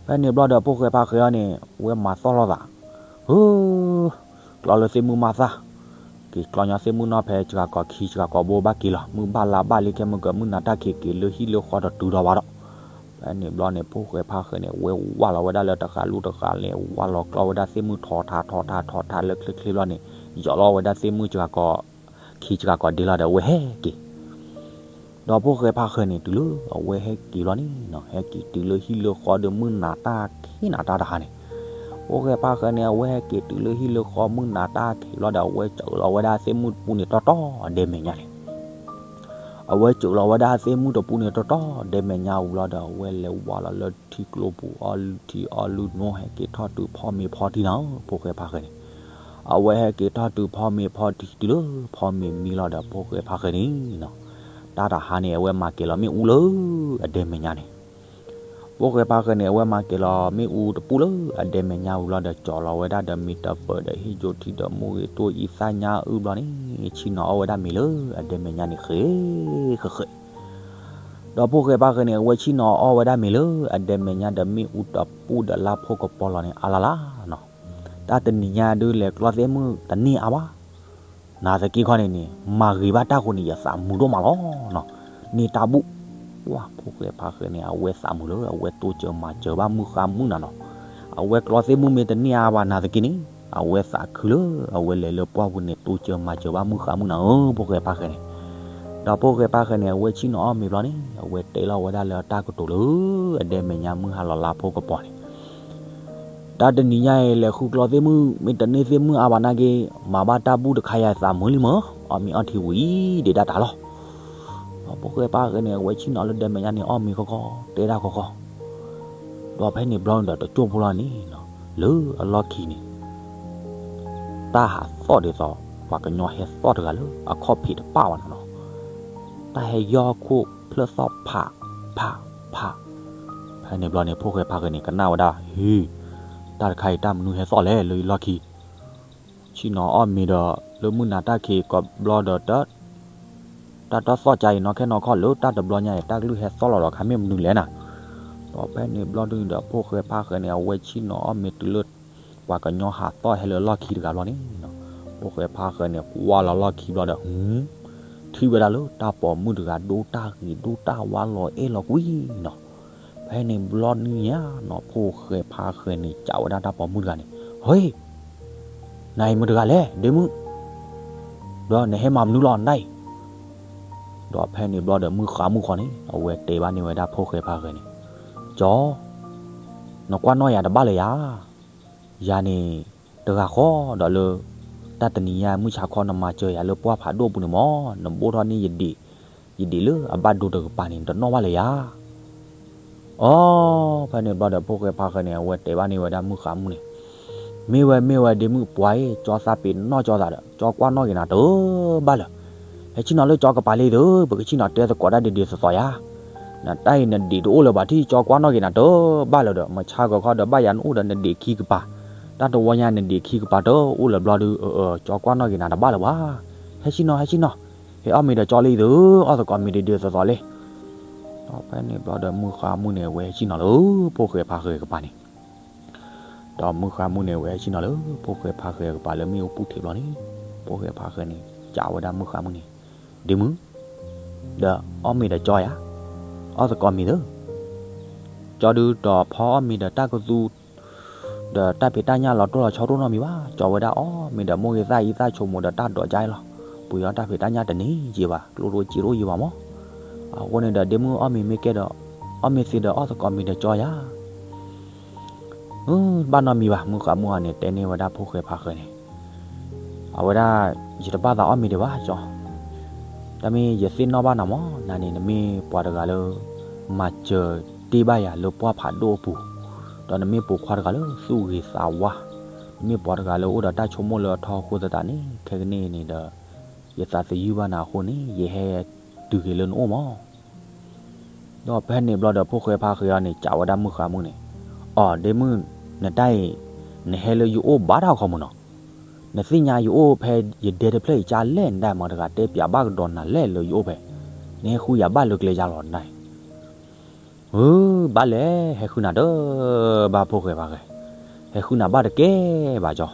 ဖဲန့ၣ်ဘျီဒီး ဖိၣ်ဃဲဖါဃဲအံၤန့ၣ် ဝဲမၤသီၣ်လိာ်သး, ဟၢ ကျီလၢသ့ၣ်မုၣ်မၤသၣ်, က့ၤကျီညီသ့ၣ်မုၣ်နီၢ်ဖဲ စှၤကီးခံ စှၤကီးဘိဘၣ်က့ၤလီၤ. မုၢ်ဘၣ်လါဘၣ်လံ ခဲမုၢ်ကမုၢ်နၤတၢ်ခံးက့ၤလၢဟံၣ်လၢဃီတတုၤဒီးဘၣ်ဒီး, ဖဲန့ၣ်ဘျီန့ၣ် ဖိၣ်ဃဲဖါဃဲန့ၣ် ဝဲဝၢ်လီၤဝဲဒၣ်လၢတဃာ်လူၢ်တဃာ်လဲၣ် ဝၢ်လီၤကျီဝဲဒၣ်သ့ၣ်မုၣ်ထီထါထီထါထီထါလၢချ့ချ့ဘျီန့ၣ်, ယီၤလီၤဝဲဒၣ်သ့ၣ်မုၣ်စှၤကီးခံ စှၤကီးဒ့လီၤဒီး အဝဲဟဲက့ၤ ဒီးဖိၣ်ဃဲဖါဃဲန့ၣ် တုၤလၢအဝဲဟဲက့ၤလီၤန့ၣ်နီၤ, ဟဲက့ၤတုၤလၢဟံၣ်လၢဃီဒီး မုၢ်နၤတၢ်ခံးနၤတၢ်တဟါန့ၣ်, ဖိၣ်ဃဲဖါဃဲန့ၣ် အဝဲဟဲက့ၤတုၤလၢဟံၣ်လၢဃီ မုၢ်နၤတၢ်ခံးလီၤဒီး အဝဲစၢးလီၤဝဲဒၣ်သ့ၣ်မုၣ်တပူၤန့ၣ်တီတီ အဒဲမဲာ်ညါန့ၣ်, အဝဲစၢးလီၤဝဲဒၣ်သ့ၣ်မုၣ်တပူၤန့ၣ်တီတီ ဒဲမဲာ်ညါဝံၤလီၤဒီး အဝဲလဲၤဝၢ်လီၤလၢထံကျိပူၤ အီထံအီလူၤနီၤ ဟဲက့ၤထီၣ်တုၤဖီမ့ၤဖီထံနီၤ ဖိၣ်ဃဲဖါဃဲန့ၣ်, အဝဲဟဲက့ၤထီၣ်တုၤဖီမ့ၤဖီထံ တုၤလၢဖီမ့ၤမံလီၤဒီး ဖိၣ်ဃဲဖါဃဲန့ၣ်နီၤ, တၢ်တဟါန့ၣ် အဝဲမၤက့ၤလီၤမ့ၣ်အူလၢအဒဲမဲာ်ညါန့ၣ်, ဖိၣ်ဃဲဖါဃဲန့ၣ် အဝဲမၤက့ၤလီၤမ့ၣ်အူတပူၤလၢအဒဲမဲာ်ညါဝံၤလီၤဒီး ကၠီၤလီၤဝဲဒၣ်ဒီးမ့ၤတပၢၢ်ဒီးဟ့ၣ်ယိၤထံဒီးမိၢ်ဂ့ၤတိၢ်အံသၣ်ညါအုၣ်ဘျီန့ၣ် ဆ့ၣ်နီၤအီၣ်ဝဲဒၣ်မ့ၤလၢအဒဲမဲာ်ညါန့ၣ်ဃဲဃဲဃဲ ဒီးဖိၣ်ဃဲဖါဃဲန့ၣ် အဝဲဆ့ၣ်နီၤအီၣ်ဝဲဒၣ်မ့ၤလၢအဒဲမဲာ်ညါဒီး မ့ၣ်အူတပူၤဒီးလါဖိကပီၤလီၤန့ၣ် အါလၢ်လၢ်နီၤ, တၢ်တနံၤညါဒုးလဲၤကျီသ့ၣ်မုၣ်တန့ၢ်အါဘၣ် နာ်သက့ခီန့ၣ်န့ၣ် မၤဂ့ၤဘၣ်တၢ်ဃိန့ၣ် ယသးမုာ်ဒိၣ်မးလီၤနီၤ, န့ၢ်တၢ်ဘူၣ်, ပှၢ် ဖိၣ်ဃဲဖါဃဲန့ၣ် အဝဲသးမုာ်လၢ အဝဲတိစၢၤမၤစၢၤဘၣ်မုၢ်ဃါမုၣ်နၤနီၤ, အဝဲကျီသ့ၣ်မုၣ်မ့ၢ်တန့ၢ်အါဘၣ်နာ်သက့န့ၣ် အဝဲသးခုလၢ အဝဲလဲၤလၢပှၢ်ပူၤန့ၣ် တိစၢၤမၤစၢၤဘၣ်မုၢ်ဃါမုၣ်နၤဧၢ ဖိၣ်ဃဲဖါဃဲန့ၣ်, ဒီးဖိၣ်ဃဲဖါဃဲန့ၣ် အဝဲဆ့ၣ်နီၤအီၣ်မ့ၤဘျီန့ၣ် အဝဲတဲလီၤဝဲဒၣ်လၢအတၢ်ကတိၤလၢ အဒဲမဲာ်ညါမုၢ်ဟါလီၤလါဖိကပီၤန့ၣ် တၢ်တနံၤညါအံၤ လဲၤဃုကျီသ့ၣ်မုၣ် မ့ၢ်တန့ၢ်သ့ၣ်မုၣ်အါဘၣ်နာ်က့ မၤဘၣ်တၢ်ဘူၣ်တခါယၤသးမုာ်လံမၢ်, အီၣ်မ့ၤအီထံဝံၤဒံးဒၣ်တၢ်လီၤ. ဒီးဖိၣ်ဃဲဖါဃဲန့ၣ် အဝဲဆ့ၣ်နီၤလၢဒဲမဲာ်ညါန့ၣ် အီၣ်မ့ၤခီခီ တဲဒၣ်ခီခီ, ဒီးဖဲန့ၣ်ဘျီဒီးတကၠိၢ်ဖိလီၤန့ၣ် လၢအလီၢ်ခံန့ၣ် တၢ်ဟးသီၣ်ဒ်သိး ပှၤကညီဟဲသီၣ်တဂၤလၢအခီၣ်ဖံးတပၣ်ဘၣ်နီၤနီၤ, တၢ်ဟဲယီၢ်ခိၣ်ဖျၢၣ်သီၣ်ဖး ဖး ဖး, ဖဲန့ၣ်ဘျီန့ၣ် ဖိၣ်ဃဲဖါဃဲန့ၣ် ကနၣ်ဝဲဒၣ် ဟ့, တၢ်တခါအံၤ တၢ်မနုၤဟဲသီၣ်လဲၣ် လၢယလီၢ်ခံ, ဆ့ၣ်နီၤအီၣ်မ့ၤဒီး လၢမုၢ်နၤတၢ်ခံးကိးဘျီဒီး တၢ်တီသီၣ်ကါအံၤ နီၢ်ခဲနီၢ်ခီၣ်လၢတၢ်တဘျီညါအံၤ တၢ်ကလုၢ်ဟဲသီၣ်လီၤဒီး ခါမ့ၢ်မနုၤလဲၣ်နၤ, ဒီးဖဲန့ၣ်ဘျီဒုဒီး ဖိၣ်ဃဲဖါဃဲန့ၣ် အဝဲဆ့ၣ်နီၤအီၣ်မ့ၤတုၤလၢ ပှၤကညီဟးသီၣ်ဟဲလၢလီၢ်ခံတဂၤဘျီန့ၣ်, ဖိၣ်ဃဲဖါဃဲန့ၣ် ကွၢ်လီၤလီၢ်ခံဘျီဒီး ဟူ ထံၣ်ဝဲဒၣ်လၢတၢ်ပိာ်မုၣ်တဂၤ ဒိၣ်တၢ်ဂ့ၤဒိၣ်တၢ်ဝါလီၤအဲၣ်လီၤကွံနီၤ, ဖဲန့ၣ်ဘျီဒုညါနီၤ ဖိၣ်ဃဲဖါဃဲန့ၣ် စံးဝဲဒၣ်တၢ်ပိာ်မုၣ်တဂၤန့ၣ် ဟ့, နၤအံၤမတၤတဂၤလဲၣ် ဒ့မုၣ်, ဒီးနဟဲမၤမနုၤလီၤနဒၣ်အံၤ, ဒီးဖဲန့ၣ်ဘျီဒီး မုၢ်ဃါမုၢ်ဃီန့ၣ် အဝဲတဲဘၣ်န့ၢ်ဝဲဒၣ်ဖိၣ်ဃဲဖါဃဲန့ၣ်, ကၠီ, နကွၢ်နီၣ်ယၤတဘၣ်လၢၤယၤ, ယၤန့ၣ် တဂၤဃီဒီးလၢ တၢ်တနံၤညါမုၢ်ဆါခီနမၤစၢၤယၤလၢပှၢ်ဖးဒိၣ်အပူၤန့ၣ်မၢ် နဘိၣ်ထီၣ်န့ၢ်ယဒံး, ယဒံးလၢအဘၣ်ဒိတကပၤန့ၣ် နတနီၣ်ဘၣ်လၢၤယၤ အိ, ဖဲန့ၣ်ဘျီဒီး ဖိၣ်ဃဲဖါဃဲန့ၣ် အဝဲတဲဘၣ်န့ၢ်ဝဲဒၣ်မုၢ်ဃါမုၣ်န့ၣ်, မ့ၢ်ဝဲမ့ၢ်ဝဲ ဒ့မုၣ် ပှၤအံၤ ကၠီသးပ့ၤနီၣ်ကၠီသးဒီး ကၠီကွၢ်နီၣ်က့ၤနၤတဘၣ်လၢၤ, ဟဲဆ့ၣ်နီၤလၢကၠီကပၤလံသု, ပကဆ့ၣ်နီၤတဲသကိးတၢ်ဒ်ဒ်သိးသိးယၤ, နတၢ်အံၤနဒံးတအိၣ်လၢၤဘၣ်ထံၣ် ကၠီကွၢ်နီၣ်က့ၤနၤတဘၣ်လၢၤဒီး မဆါကခီဒီးဘၣ်ယၤနအိၣ်ဒီးနဒံးခံကပၤ, တၢ်တဝီညါနဒံးခံကပၤတအိၣ်လၢၤဘျီဒု ကၠီကွၢ်နီၣ်က့ၤနၤတဘၣ်လၢၤဘၣ်, ဟဲဆ့ၣ်နီၤ ဟဲဆ့ၣ်နီၤ, ဟဲအီၣ်မ့ၤဒီးကၠီလံသု, အီၣ်သကိးမ့ၤဒ်ဒ်သိးသိးလံ, ဒီးဖဲန့ၣ်ဘျီဒီး မုၢ်ဃါမုၣ်န့ၣ် အဝဲဟဲဆ့ၣ်နီၤလၢ ဖိၣ်ဃဲဖါဃဲကပၤန့ၣ်, ဒီးမုၢ်ဃါမုၣ်န့ၣ် အဝဲဟဲဆ့ၣ်နီၤလၢ ဖိၣ်ဃဲဖါဃဲကပၤလၢမ့ၣ်အူပူၤထံးဘျီန့ၣ်, ဖိၣ်ဃဲဖါဃဲန့ၣ် စံးဝဲဒၣ်မုၢ်ဃါမုၣ်န့ၣ်, ဒ့မုၣ်, ဒီးအီၣ်မ့ၤဒီးကၠီယၤ, အီၣ်သကိးမ့ၤသု, ကၠီဒုးဒီးဖီအီၣ်မ့ၤဒီးတၢ်ကသူ ဒီးတၢ်ဖံးတၢ်ညၣ်လီၤတိၢ်လီၤဆီတအိၣ်နီတမံၤဘၣ်, ကၠီဝဲဒၣ်အီၣ်မ့ၤဒီးမိၢ်ဂ့ၤသၣ်အံသၣ်ဆိကမိၣ်ဒီးတၢ်ဒိးကါအံၤလီၤ, ပှ့ၤအီၣ်တၢ်ဖံးတၢ်ညၣ်တန့ၢ်က့ၤဘၣ်, ကျိၣ်တအိၣ်စ့တအိၣ်ယံၤဘၣ်မး, အဃိန့ၣ်ဒီး ဒ့မုၣ်အီၣ်မ့ၤမ့ၢ်ကဲဒီး, အီၣ်မ့ၤသ့ဒီးအီၣ်သကိးမ့ၤဒီးကၠီယၤ ဘၣ်နီတမံၤဘၣ်, မုၢ်ဃါမုၣ်အံၤန့ၣ် တဲန့ၢ်ဝဲဒၣ်ဖိၣ်ဃဲဖါဃဲန့ၣ်, အဝဲဒၣ်, ယတဘၣ်သးအီၣ်မ့ၤဒံးဘၣ်ကၠီ, တၢ်မ့ၢ်ယသ့ၣ်နီၣ်ဘၣ်နၤမး, နၤန့ၣ် နမ့ၢ်ပှၤတဂၤလၢ မၤစၢၤတ့ၢ်ဘၣ်ယၤလၢပှၢ်ဖးဒိၣ်အပူၤ, ဒီးနမ့ၢ်ပိာ်ခွါတဂၤလၢသူၣ်ဂ့ၤသးဝါ, နမ့ၢ်ပှၤတဂၤလၢအိၣ်ဒီးတၢ်ဆိကမိၣ်လၢအထီအဃိသတးန့ၣ် ခဲကနံၣ်အံၤန့ၣ်ဒီး, ယသးသယုၢ်ဘၣ်နၤအဃိန့ၣ် ယဟဲတုၤက့ၤလၢနအိၣ်မး ဒီးဖဲန့ၣ်ဘျီဒီး ဖိၣ်ဃဲဖါဃဲအံၤန့ၣ် စံးဝဲဒၣ်မုၢ်ဃါမုၣ်န့ၣ်, အိ, ဒ့မုၣ်, နတၢ်အံၤ, နဟဲလၢယအိၣ်ဘၣ်တၢ်ခီမုၢ်နီၤ, နသ့ၣ်ညါယအိၣ်ဖဲယဒဲတဖျၢၣ်အံၤကလဲၣ် နဒၣ်မၤတဂၤတဲပၠးဘၣ်ကဒီးနၤလဲၣ်လၢယအိၣ်ဖဲ, နဟဲဃုယၤဘၣ်လၢကျဲယါလီၤနဒၣ်အံၤ, ဧၢ, ဘၣ်လဲၣ် ဟဲဃုနၤဒီး ဘၣ်ဖိၣ်ဃဲဖါဃဲ, ဟဲဃုနၤဘၣ်တကဲဘၣ်ကၠီ,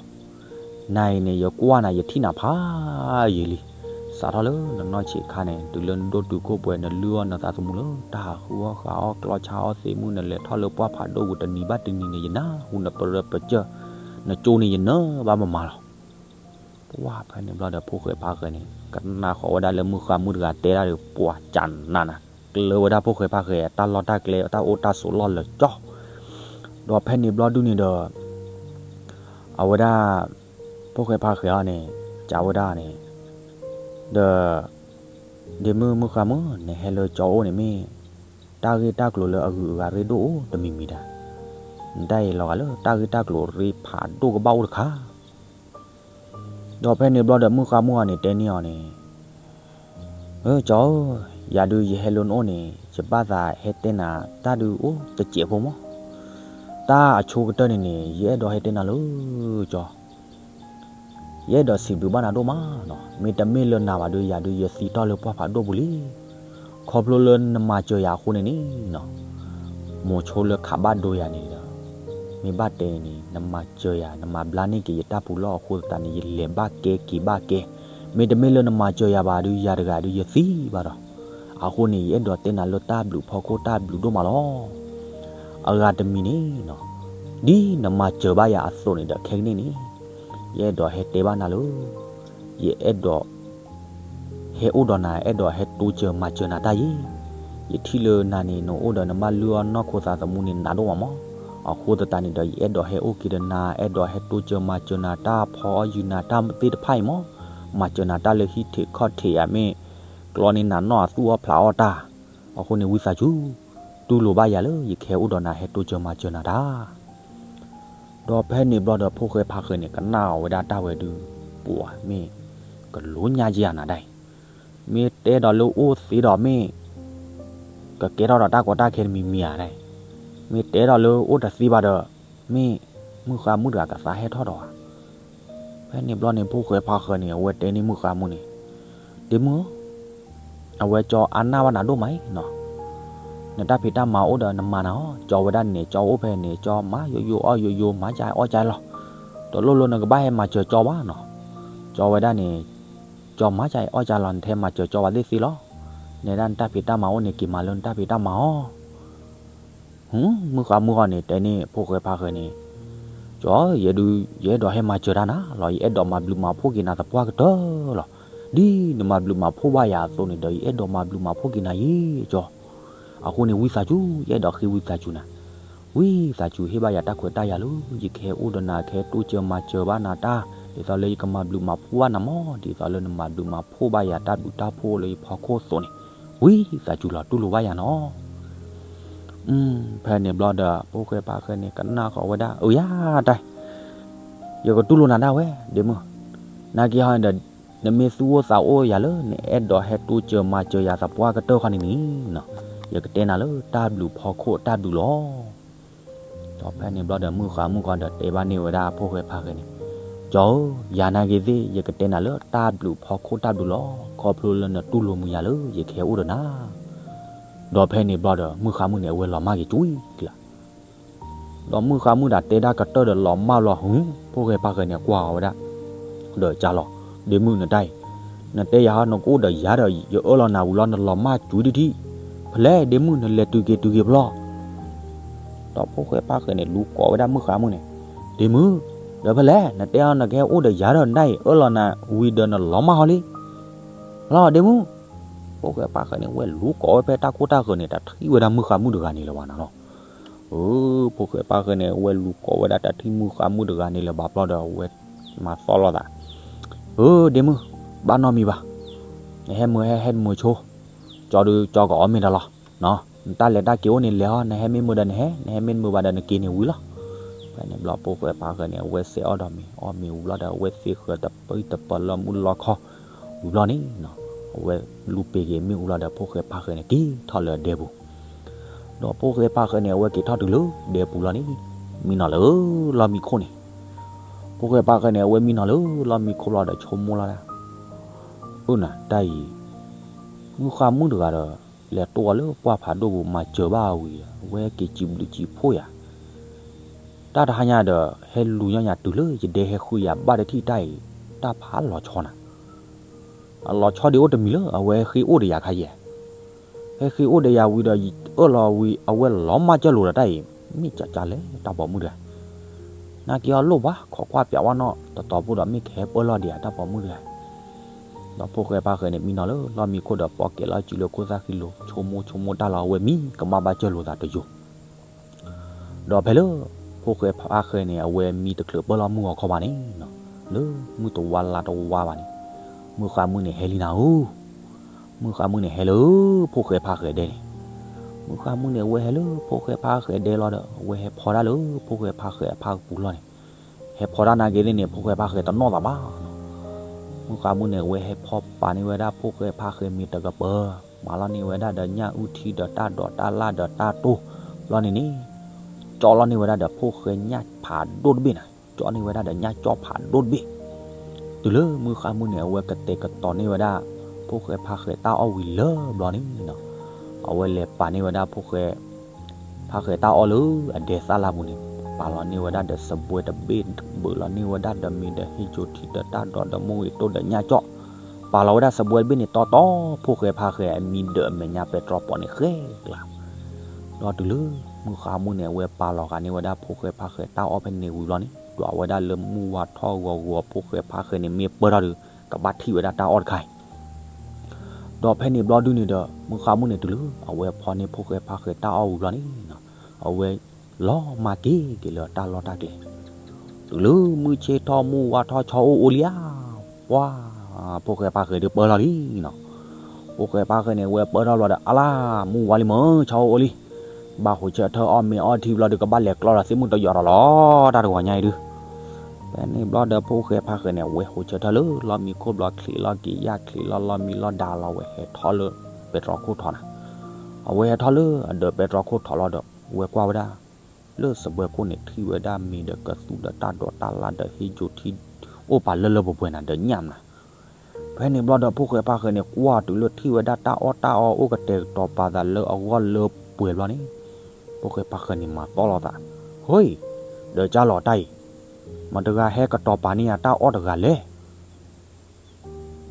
နၤအံၤန့ၣ် ယကွၢ်နၤယထံၣ်နၤဖးယံာ်လံ, စးထီၣ်လၢနနီၢ်ဆံးခါန့ၣ် တုၤလၢနဒိၣ်တုာ်ခိၣ်ပှဲၤ နလုၢ်အီၣ်နသးသမူလၢတၢ်ဟးဃုအီၣ်ဃုအီၣ်ကျီဆါအီၣ်သ့ၣ်မုၢ် နလဲၤထီၣ်လၢပှၢ်ဖးဒိၣ်ပူၤ တနံၤဘၣ်တနံၤန့ၣ် ယနၢ်ဟူနပရၢပကၢၢ်, နကၠိန့ၣ်ယနၢ်ဘၣ်မမၤလီၤ. ပှၢ်ဖဲန့ၣ်ဘျီဒီး ဖိၣ်ဃဲဖါဃဲန့ၣ် ကနၣ်ဃီၤဝဲဒၣ်လၢမုၣ်ဃါမုၣ်တဂၤတဲဒၣ်ဒီး ပှၤကနးနး, ကျၢၤဝဲဒၣ်ဖိၣ်ဃဲဖါဃဲ တၢ်လီၢ်တၢ်ကျဲ တၢ်အိၣ်တၢ်ဆိးလီၢ်လၢာ်ကၠီ, ဒီးဖဲန့ၣ်ဘျီဒုန့ၣ်ဒီး အဝဲဒၣ် ဖိၣ်ဃဲဖါဃဲအံၤန့ၣ် ကးဝဲဒၣ်န့ၣ် ဒီး ဒ့မုၣ်မုၣ်ဃါမုၣ် နဟဲလၢကၠီအိၣ်န့ၣ်မ့ၢ် တၢ်ဂ့ၢ်တၢ်ကျိၤလၢအဂုၤအဂၤရ့ဒိၣ်အိၣ်တမံၤမံၤဒၣ်, နတၢ်အံၤလီၤဂာ်လၢတၢ်ဂ့ၢ်တၢ်ကျိၤရ့ဖးဒိၣ်ကဘၣ်အိၣ်တခါ ဒီးဖဲန့ၣ်ဘျီဒီး မုၣ်ဃါမုၣ်အံၤန့ၣ် တဲန့ၢ်အီၤန့ၣ်, အၢ ကၠီဧၢ, ယၤဒုးယဟဲလၢနအိၣ်န့ၣ် ယဘၣ်သးဟဲတဲနၤတၢ်ဒုးအိၣ်တစဲးဖိမး, တၢ်အဆိကတၢၢ်န့ၣ်န့ၣ် ယအဲၣ်ဒိးဟဲတဲနၤလၢကၠီ ယအဲၣ်ဒိးစံးဘျုးဘၣ်နၤဒိၣ်မးနီၤ, မ့တမ့ၢ်လၢနၤဘၣ်ဒီး ယၤဒုးယသံတ့ၢ်လၢပှၢ်ဖးဒိၣ်ပူၤလံ. ခီဖျိလၢနမၤစၢၤယၤအဃိန့ၣ်န့ၣ်နီၤ, မိၤဆိလၢခးဘၣ်ဒိယၤန့ၣ်ဒီး, မ့ၢ်ဘၣ်တဲန့ၣ်န့ၣ် နမၤစၢၤယၤ နမၤဘျါန့ၢ်က့ၤယတၢ်ပူၤလီၢ်အဃိသတးန့ၣ် ယလဲၤဘၣ်ကဲက့ၤဘၣ်ကဲ, မ့တမ့ၢ်လၢနမၤစၢၤယၤဘၣ်ဒီး ယၤတဂၤဒီးယသံဘၣ်ဒီး, အဃိန့ၣ် ယအဲၣ်ဒိးတဲနၤလၢတၢ်ဘျုးဖီခိၣ်တၢ်ဘျုးဒိၣ်မးလီၤ. အဂၤတမံၤန့ၣ်နီၤ, ဒ်နမၤစၢၤဘၣ်ယၤအသိးန့ၣ်ဒီး ခဲကနံၣ်န့ၣ် ယအဲၣ်ဒိးဟဲတဲဘၣ်နၤလၢ ယအဲၣ်ဒိး ဟဲအိၣ်ဒီးနၤ အဲၣ်ဒိးဟဲတိစၢၤမၤစၢၤနၤတၢ်အံၤ, ယထံၣ်လၢနၤန့ၣ် နအိၣ်ဒီးနဘၣ်လုၢ်အီၣ်နီၢ်ခိသးသမူန့ၣ် နးဒိၣ်မးမး, အဃိသတးန့ၣ်ဒီး ယအဲၣ်ဒိးဟဲအိၣ်က့ၤဒီးနၤ အဲၣ်ဒိးဟဲတိစၢၤမၤစၢၤနၤတၢ်ဖီအီၣ်ယုာ်နၤတၢ်သ့ၣ်တဖၣ်အံၤမး, မၤစၢၤနၤတၢ်လၢဟံၣ်ထံးခီၣ်ထံးဧါ မ့ၢ်ကျီန့ၢ်နၤနီၢ်အသူၣ်အီၣ်ဖျးအီၣ်တၢ်, အဃိန့ၣ် ဝံသးစူၤ တူၢ်လိာ်ဘၣ်ယၤလၢ ယကဟဲအိၣ်ဒီးနၤ ဟဲတိစၢၤမၤစၢၤနၤတၢ် ဒီးဖဲန့ၣ်ဘျီဒီး ဖိၣ်ဃဲဖါဃဲန့ၣ် ကနၣ်အီၤဝဲဒၣ်တၢ်ဝဲဒုး ပှၤမ့ၢ် ကလိညါက့ၤယၤနၤဒၣ်အံၤ, မ့ၢ်တဲဒီးလၢအိၣ်သ့ဒီးမ့ၢ် ကကဲထီၣ်ဒီးတၢ်ကီတၢ်ခဲတမံၤမံၤဧါဒၣ်အံၤ, မ့ၢ်တဲဒီးလၢအိၣ်တသ့ဘၣ်ဒီး မ့ၢ်မုၣ်ဃါမုၣ်တဂၤကသးဟဲထီၣ်ဒီးဧါ. ဖဲန့ၣ်ဘျီန့ၣ် ဖိၣ်ဃဲဖါဃဲန့ၣ် အဝဲတဲန့ၢ်မုၣ်ဃါမုၣ်န့ၣ်, ဒ့မုၣ်ဧၢ, အဝဲကၠီအါနၢ်ဘၣ်နၤဒိၣ်မးအံၤနီၤ, နတၢ်ဖံးတၢ်မၤအိၣ်ဒီးနမၤနၤအီၤ, ကၠီဝဲဒၣ်န့ၣ် ကၠီအိၣ်ဖဲန့ၣ် ကၠီမၤယိယိအီၣ်ယိယိ မၤကၢအီၣ်ကၢလီၤ, တလိၣ်လၢနကဘၣ်ဟဲမၤစၢၤကၠီဘၣ်နီၤ, ကၠီဝဲဒၣ်န့ၣ် ကၠီမၤကၢအီၣ်ကၢလီၤ နတဟဲမၤစၢၤကၠီဘၣ်သ့ၣ်သ့ၣ်လီၤ, နဲဒၣ်နတၢ်ဖံးတၢ်မၤအိၣ်န့ၣ် က့ၤမၤလၢနတၢ်ဖံးတၢ်မၤအီၤ မုၣ်ဃါမုၣ်ဃီန့ၣ် တဲန့ၢ်ဖိၣ်ဃဲဖါဃဲန့ၣ်, ကၠီဧၢ, ယဲဒုး ယအဲၣ်ဒိးဟဲမၤစၢၤတၢ်နၤလီၤ, ယအဲၣ်ဒိးမၤဘျုးမၤဖှိၣ်က့ၤနၤသပှၢ်ကတၢၢ်လီၤ, ဒ်နမၤဘျုးမၤဖှိၣ်ဘၣ်ယၤအသိးန့ၣ်ဒီး ယအဲၣ်ဒိးမၤဘျုးမၤဖှိၣ်က့ၤနၤယံၤကၠီ, အဃိန့ၣ် ဝံသးစူၤ ယအဲၣ်ဒိးဃ့ဝံသးစူၤနၤ, ဝံသးစူၤဟ့ၣ်ဘၣ်ယၤတၢ်ခွဲးတၢ်ယာ်လၢ ယကဟဲအိၣ်ဒီးနၤ ကဟဲတိစၢၤမၤစၢၤဘၣ်နၤတၢ်, ဒ်သိးလၢယကမၤဘျုးမၤဖှိၣ်ဘၣ်နၤမး, ဒ်သိးလၢနမၤဘျုးမၤဖှိၣ်ဘၣ်ယၤတၢ်ဘျုးတၢ်ဖှိၣ်လၢယဖီခိၣ်အသိးန့ၣ်, ဝံသးစူၤလီၤ တူၢ်လိာ်ဘၣ်ယၤနီၤ ဖဲန့ၣ်ဘျီဒီး ဖိၣ်ဃဲဖါဃဲန့ၣ် ကနၣ်ဃီၤဝဲဒၣ် အၢယၤတၢ်, ယကတူၢ်လိာ်နၤဒၣ်ဝဲ ဒ့မုၣ်, နာ်က့ဟီဒီး နမ့ၢ်သူၣ်အိၣ်သးအိၣ်ယၤလၢ နအဲၣ်ဒိးဟဲတိစၢၤမၤစၢၤယၤသပှၢ်ကတၢၢ်ခီန့ၣ်န့ၣ်, ယကတဲနၤလၢတၢ်ဘျုးဖီခိၣ်တၢ်ဘျုးလီၤ. ဒီးဖဲန့ၣ်ဘျီဒီး မုၣ်ဃါမုၣ်ဃီဒီးတဲဘၣ်န့ၢ်ဝဲဒၣ်ဖိၣ်ဃဲဖါဃဲန့ၣ်, ကၠီဧၢ, ယၤနာ်က့သ့ၣ် ယကတဲနၤလၢတၢ်ဘျုးဖီခိၣ်တၢ်ဘျုးလီၤ, ခီဖျိလၢနတူၢ်လိာ်မုာ်ယၤလၢ ယကဟဲအိၣ်ဒီးနၤ ဒီးဖဲန့ၣ်ဘျီဒီး မုၣ်ဃါမုၣ်န့ၣ် အဝဲလီၤမၢ်က့ၤကွံာ်ကလး, ဒီးမုၣ်ဃါမုၣ်တၢ်တဲဒၣ်ကတၢၢ်ဒီးလီၤမၢ်ဘျီ ဟု, ဖိၣ်ဃဲဖါဃဲန့ၣ် ကွၢ်အီၤဝဲဒၣ်, ဒီးကၢ်လီၤ, ဒ့မုၣ်နတၢ်အံၤ, နတဲယၤဟီ နကအိၣ်ဒီးယၤဒီး ယအၢၣ်လီၤနၤဝံၤလီၤ နလီၤမၢ်ကွံာ်တထံၣ်, ဖဲလဲၣ် ဒ့မုၣ် နလဲၤတုၤက့ၤတုၤက့ၤဖျီ ဒီးဖိၣ်ဃဲဖါဃဲန့ၣ် လူၤကိးဝဲဒၣ်မုၣ်ဃါမုၣ်န့ၣ်, ဒ့မုၣ်, ဒီးဖဲလဲၣ် နတဲအီၤ နကဟဲအိၣ်ဒီးယၤဒီးနတၢ်အံၤ အၢၣ်လီၤနၤဝံၤဒီးနလီၤမၢ်ဟီလံ, လီၤ ဒ့မုၣ်, ဖိၣ်ဃဲဖါဃဲန့ၣ် ဝဲလူၤကိးဝဲဖဲတၢ်ခိၣ်တၢ်ဃၢၤန့ၣ် တထံၣ်ဝဲဒၣ်မုၣ်ဃါမုၣ်တဂၤန့ၣ်လၢၤဘၣ်နၤလီၤ. အၢ ဖိၣ်ဃဲဖါဃဲန့ၣ် ဝဲလူၤကိးဝဲဒၣ်တထံၣ်မုၣ်ဃါမုၣ်တဂၤန့ၣ်လၢၤဘၣ်ဘျီဒီး ဝဲမၤသီၣ်လိာ်သး, အၢ ဒ့မုၣ်, ဘၣ်နီတမံၤဘၣ်, နဟဲမုာ်ဟဲဟဲမုာ်ဆိ, ကၠီဒုးကၠီကအီၣ်မ့ၤဒီးလီၤ, နတၢ်လဲၤတၢ်က့ၤအိၣ်န့ၣ်လဲၤဟီ, နဟဲမ့ၢ်မုာ်ဒီးနဟဲ, နဟဲမ့ၢ်မုာ်ဘၣ်ဒီးနက့ၤန့ၣ်ဝံၤလီၤ. ဖဲန့ၣ်ဘျီ ဖိၣ်ဃဲဖါဃဲန့ၣ် အဝဲစဲးအီၣ်ဒီးမ့ၤ အီၣ်မ့ၤဝံၤဘျီဒီး အဝဲသ့ဃၢၤတပၢတပၢလၢမုၢ်လီၤခီ, ဝံၤဘျီန့ၣ် အဝဲလူၤပ့ၤက့ၤမ့ၣ်အူလီၤဒီး ဖိၣ်ဃဲဖါဃဲန့ၣ် က့ၤထီၣ်လၢအဒဲပူၤ, ဒီးဖိၣ်ဃဲဖါဃဲန့ၣ် အဝဲက့ၤထီၣ်တုၤလၢဒဲပူၤလီၤန့ၣ်, မံနီၤလၢလီၢ်မံခိၣ်န့ၣ်, ဖိၣ်ဃဲဖါဃဲန့ၣ် အဝဲမံနီၤလၢလီၢ်မံခိၣ်ဘျီဒီး ဆိကမိၣ်လီၤဒၣ်, အၢနၤ တၢ်အံၤ မုၢ်ဃါမုၣ်တဂၤဒီး လဲၤတိၢ်အီၤလၢပှၢ်ဖးဒိၣ်ပူၤ မၤစၢၤဘၣ်ဝံၤဒီး အဝဲဟဲက့ၤစံးဘျုးစံးဖှိၣ်ယၤ, တၢ်တဟါညါဒီး ဟဲလူၤညီနုၢ်တုၤလၢယဒဲဟဲဃုယၤဘၣ်တထံၣ်တၢ်အံၤ, တၢ်ဖးလီၤဆီနၤ, အလီၤဆီဒံးအိၣ်တမံၤလၢ အဝဲဟဲဃ့အိၣ်ဒီးယၤခါယဲၢ် ဟဲဃ့အိၣ်ဒီးယၤဝံၤဒီး ယအၢၣ်လီၤဝံၤ အဝဲလီၤမၢ်ကၢၢ်လိာ်ဒီးတၢ်အံၤ, မ့ၢ်ကကလဲၣ်တၢ်ပိာ်မုၣ်တဂၤ, နာ်က့ၤအီၤလိၣ်ဘၣ် ခိးကွၢ်ပၠးဝဲနီၣ်တတီၤဖိဒီး မ့ၢ်ကဟဲပၢၢ်လီၢ်ဒံးဧါ တၢ်ပိာ်မုၣ်တဂၤ, ဒီးဖိၣ်ဃဲဖါဃဲန့ၣ် မံနီၤလၢလီၢ်မံခိၣ်ဒီး ပိာ်ကဲၤလီၤစုလၢခိၣ်သၣ်ဃံလိၤ ဆိကမိၣ်ဆိကမိၣ်တၢ်လီၤ အဝဲမံ ကမၣ်ဘၣ်ကၢၢ်လိာ်သးတယိာ် ဒီးဖဲလၢ ဖိၣ်ဃဲဖါဃဲန့ၣ် အဝဲမံတချုးပၢၢ်လီၤမုၢ်ဂီၤခီဘၣ်န့ၣ်, လၢမုၢ်တဝါလါတဝါဘၣ်န့ၣ်, မုၢ်ဃါမုၣ်န့ၣ်ဟဲလံနၤဧၢ, မုၢ်ဃါမုၣ်န့ၣ်ဟဲလၢ ဖိၣ်ဃဲဖါဃဲဒဲန့ၣ်, မုၢ်ဃါမုၣ်န့ၣ် အဝဲဟဲလၢဖိၣ်ဃဲဖါဃဲဒဲလီၤဒီး အဝဲဟဲဖီဒၣ်လၢဖိၣ်ဃဲဖါဃဲအဖၣ်ကပူၤလီၤန့ၣ်, ဟဲဖီဒၣ်နာ်က့ၤသ့ၣ်န့ၣ် ဖိၣ်ဃဲဖါဃဲတနီၣ်သးဘၣ် မုၢ်ဃါမုၣ်န့ၣ် အဝဲဟဲဖီပာ်န့ၢ်ဝဲဒၣ်ဖိၣ်ဃဲဖါဃဲမ့ၤတကပၤ, မၤလီၤန့ၢ်ဝဲဒၣ်ဒီးညၣ်အုၣ်ထံဒီးတၢ်ဒိးတၢ်လၣ်ဒီးတၢ်တိၢ်, ဘျီန့ၣ်န့ၣ်, ကၠီလီၤန့ၢ်ဝဲဒၣ်ဒီးဖိၣ်ဃဲညၣ်ဖးဒိၣ်တဘ့ၣ်နၤ, ကၠီန့ၢ်ဝဲဒၣ်ဒီးညၣ်ကၠီဖးဒိၣ်တဘ့ၣ်, တုၤလၢမုၢ်ဃါမုၣ်န့ၣ် အဝဲကတဲာ်ကတီၤန့ၢ်ဝဲဒၣ် ဖိၣ်ဃဲဖါဃဲတၢ်အီၣ်ဝံၤလၢဘျီန့ၣ်, အဝဲလဲၤပာ်န့ၢ်ဝဲဒၣ်ဖိၣ်ဃဲ ဖါဃဲတၢ်အီၣ်လၢအဒဲသၣ်လၢ်ပူၤန့ၣ်, ပာ်လီၤန့ၢ်ဝဲဒၣ်ဒီးစပွဲတဘ့ၣ်, ဘၢလီၤန့ၢ်ဝဲဒၣ်ဒီးမ့ၤဒီးဟ့ၣ်ကၠိထံဒီးတၢ်ဒိးဒီးမိၢ်ဂ့ၤတိၢ်ဒီးညၣ်ကၠီ, ပာ်လီၤဝဲဒၣ်စပွဲတဘ့ၣ်န့ၣ်တီတီ, ဖိၣ်ဃဲဖါဃဲအမံဒၢးအမဲာ်ညါပဲတြီပိာ်န့ၣ်ဃဲကျါ, ဒီးတုၤလၢ မုၢ်ဃါမုၣ်န့ၣ် အဝဲပာ်လီၤဃာ်န့ၢ်ဝဲဒၣ်ဖိၣ်ဃဲဖါဃဲတၢ်အီၣ်ဖဲန့ၣ်ဝံၤဘျီန့ၣ်, ဒွးဝဲဒၣ်လၢမုၢ်ဝါထီၣ်ဂီၤဂီၤ ဖိၣ်ဃဲဖါဃဲန့ၣ် မ့ၢ်ပၢၢ်ထီၣ်ဒီး ကဘၣ်ထံၣ်ဝဲဒၣ်တၢ်အီၣ်တခါအံၤ ဒီးဖဲန့ၣ်ဘျီဒုန့ၣ်ဒီး မုၢ်ဃါမုၣ်န့ၣ် တုၤလၢအဝဲဖီန့ၢ်ဖိၣ်ဃဲဖါဃဲတၢ်အီၣ်ဝံၤဘျီန့ၣ်, အဝဲလီၤမၢ်က့ၤက့ၤလၢတၢ်လီၢ်တၢ်ကျဲ, တုၤလၢမုၢ်ဆ့ၣ်ထီၣ်မုၢ်ဝါထီၣ်ဆီအိၣ်အိၣ်လံဧါ, ပှၤ ဖိၣ်ဃဲဖါဃဲဒုးပၢၢ်ထီၣ်လံနီၤ, ဖိၣ်ဃဲဖါဃဲန့ၣ် အဝဲပၢၢ်ထီၣ်ဘျီဒီး အလါ မုၢ်ဝါလံမ့ၢ် ဆီအိၣ်အိၣ်လံ, ဘၣ်ဟူးဆၢထၢၣ်အီၣ်မ့ၤအီထံဘျီဒီး ကဘၣ်လဲၤကျီဒီးသ့ၣ်မုၣ်တယီၤဒီးလီၤ တၢ်တဂီၤညါအံၤဒုး ဖဲန့ၣ်ဘျီဒီး ဖိၣ်ဃဲဖါဃဲန့ၣ် အဝဲဟူးဆၢထၢၣ်လၢ လီၢ်မံခိၣ်ဘျီ ချံးလီၤက့ၤယၣ် ချံးလီၤလီၢ်မံလီၢ်ဒါလီၤ အဝဲဟဲထီၣ်လၢပဲတြီခိၣ်ထီၣ်နၤ, အဝဲဟဲထီၣ်လၢအဒၢးပဲတြီခိၣ်ထီၣ်လီၤဒီး အဝဲကွၢ်ဝဲဒၣ် လၢစပွဲခိၣ်န့ၣ် ထံၣ်ဝဲဒၣ်မ့ၤဒီးကသူၣ်ဒီးတၢ်ဒိးတၢ်လၣ်ဒီးဟ့ၣ်ကၠိထံ အိၣ်ပာ်လၢလၢပှဲၤပှဲၤနၤဒီးညၣ်မနၤ ဖဲန့ၣ်ဘျီဒီး ဖိၣ်ဃဲဖါဃဲန့ၣ် ကွၢ်တုၤလၢထံၣ်ဝဲဒၣ်တၢ်အီၣ်တၢ်အီအိၣ်ကတဲာ်ကတီၤပာ်သးလၢအဂီၢ်လၢပှဲၤဘျီန့ၣ်, ဖိၣ်ဃဲဖါဃဲန့ၣ်မၤသီၣ်လီၤသး, ဟ့, ဒီးကၢ်လီၤတၢ်အံၤ, မတၤတဂၤဟဲကတီၤပာ်န့ၢ်ယၤတၢ်အီၣ်တဂၤလဲၣ်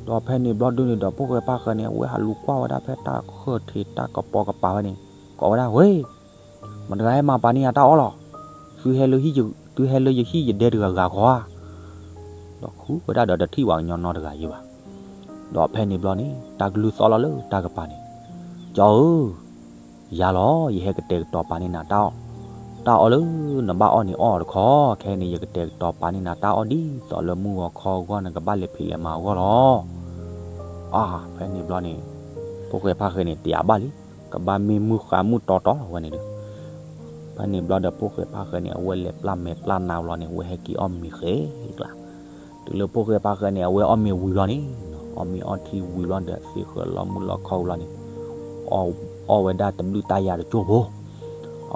ဒီးဖဲန့ၣ်ဘျီဒုန့ၣ်ဒီး ဖိၣ်ဃဲဖါဃဲန့ၣ် အဝဲဟးလူၤကွၢ်ဝဲဒၣ်ဖဲတၢ်ဃၢၣ်ထံးတၢ်ကပီၤကပၤဖဲန့ၣ်, ကိးဝဲဒၣ် ဟ့, မတၤတဂၤဟဲမၤပာ်န့ၢ်ယၤတၢ်အီၣ်လီၤ, သုဟဲလၢ သုဟဲလၢယဟံၣ်ယဒဲတဂၤဂၤဂီၤဧါ, ဒီးဃုဝဲဒၣ်ဒီးတထံၣ်ဝဲကညီနီတဂၤယံၤဘၣ်. ဒီးဖဲန့ၣ်ဘျီန့ၣ် တၢ်ကလုၢ်သီၣ်လီၤလၢတၢ်ကပၤန့ၣ်, ကၠီဧၢ, ယၤလီၤ ယဟဲကတဲာ်ကတီၤပာ်န့ၢ်နၤတၢ်အီၣ်, တၢ်အီၣ်လၢနဘၣ်အီၣ်န့ၣ်အီၣ်အီၤတခီ, ခဲအံၤန့ၣ် ယကတဲာ်ကတီၤပာ်န့ၢ်နၤတၢ်အီၣ်ဒ်သိးလၢမုၢ်ဂီၤခီအဂီၢ် နကဘၣ်လဲၤဖံးလဲၤမၤအဂီၢ်လီၤ. အါ, ဖဲန့ၣ်ဘျီန့ၣ် ဖိၣ်ဃဲဖါဃဲန့ၣ် တယာ်ဘၣ်လံ, ကဘၣ်မ့ၢ်မုၢ်ဃါမုၢ်တီတီလီၤဝဲန့ၣ်ဒီး ဖဲန့ၣ်ဘျီဒီး ဖိၣ်ဃဲဖါဃဲန့ၣ် အဝဲလဲၤပျၢ်မဲာ်ပျၢ်နါဘျီန့ၣ် အဝဲဟဲက့ၤအီၣ်မ့ၤဃဲကျါ, တုၤလၢဖိၣ်ဃဲဖါဃဲန့ၣ် အဝဲအီၣ်မ့ၤဝံၤဘျီန့ၣ်, အီၣ်မ့ၤအီထံဝံၤဘျီဒီး သ့ၣ်ဃၢၤလီၤမုၢ်လီၤခီဝံၤဘျီန့ၣ်, အီၣ်ဝဲဒၣ်တဘျုးတၢ်ယၤတကၠိၢ်ဖိ,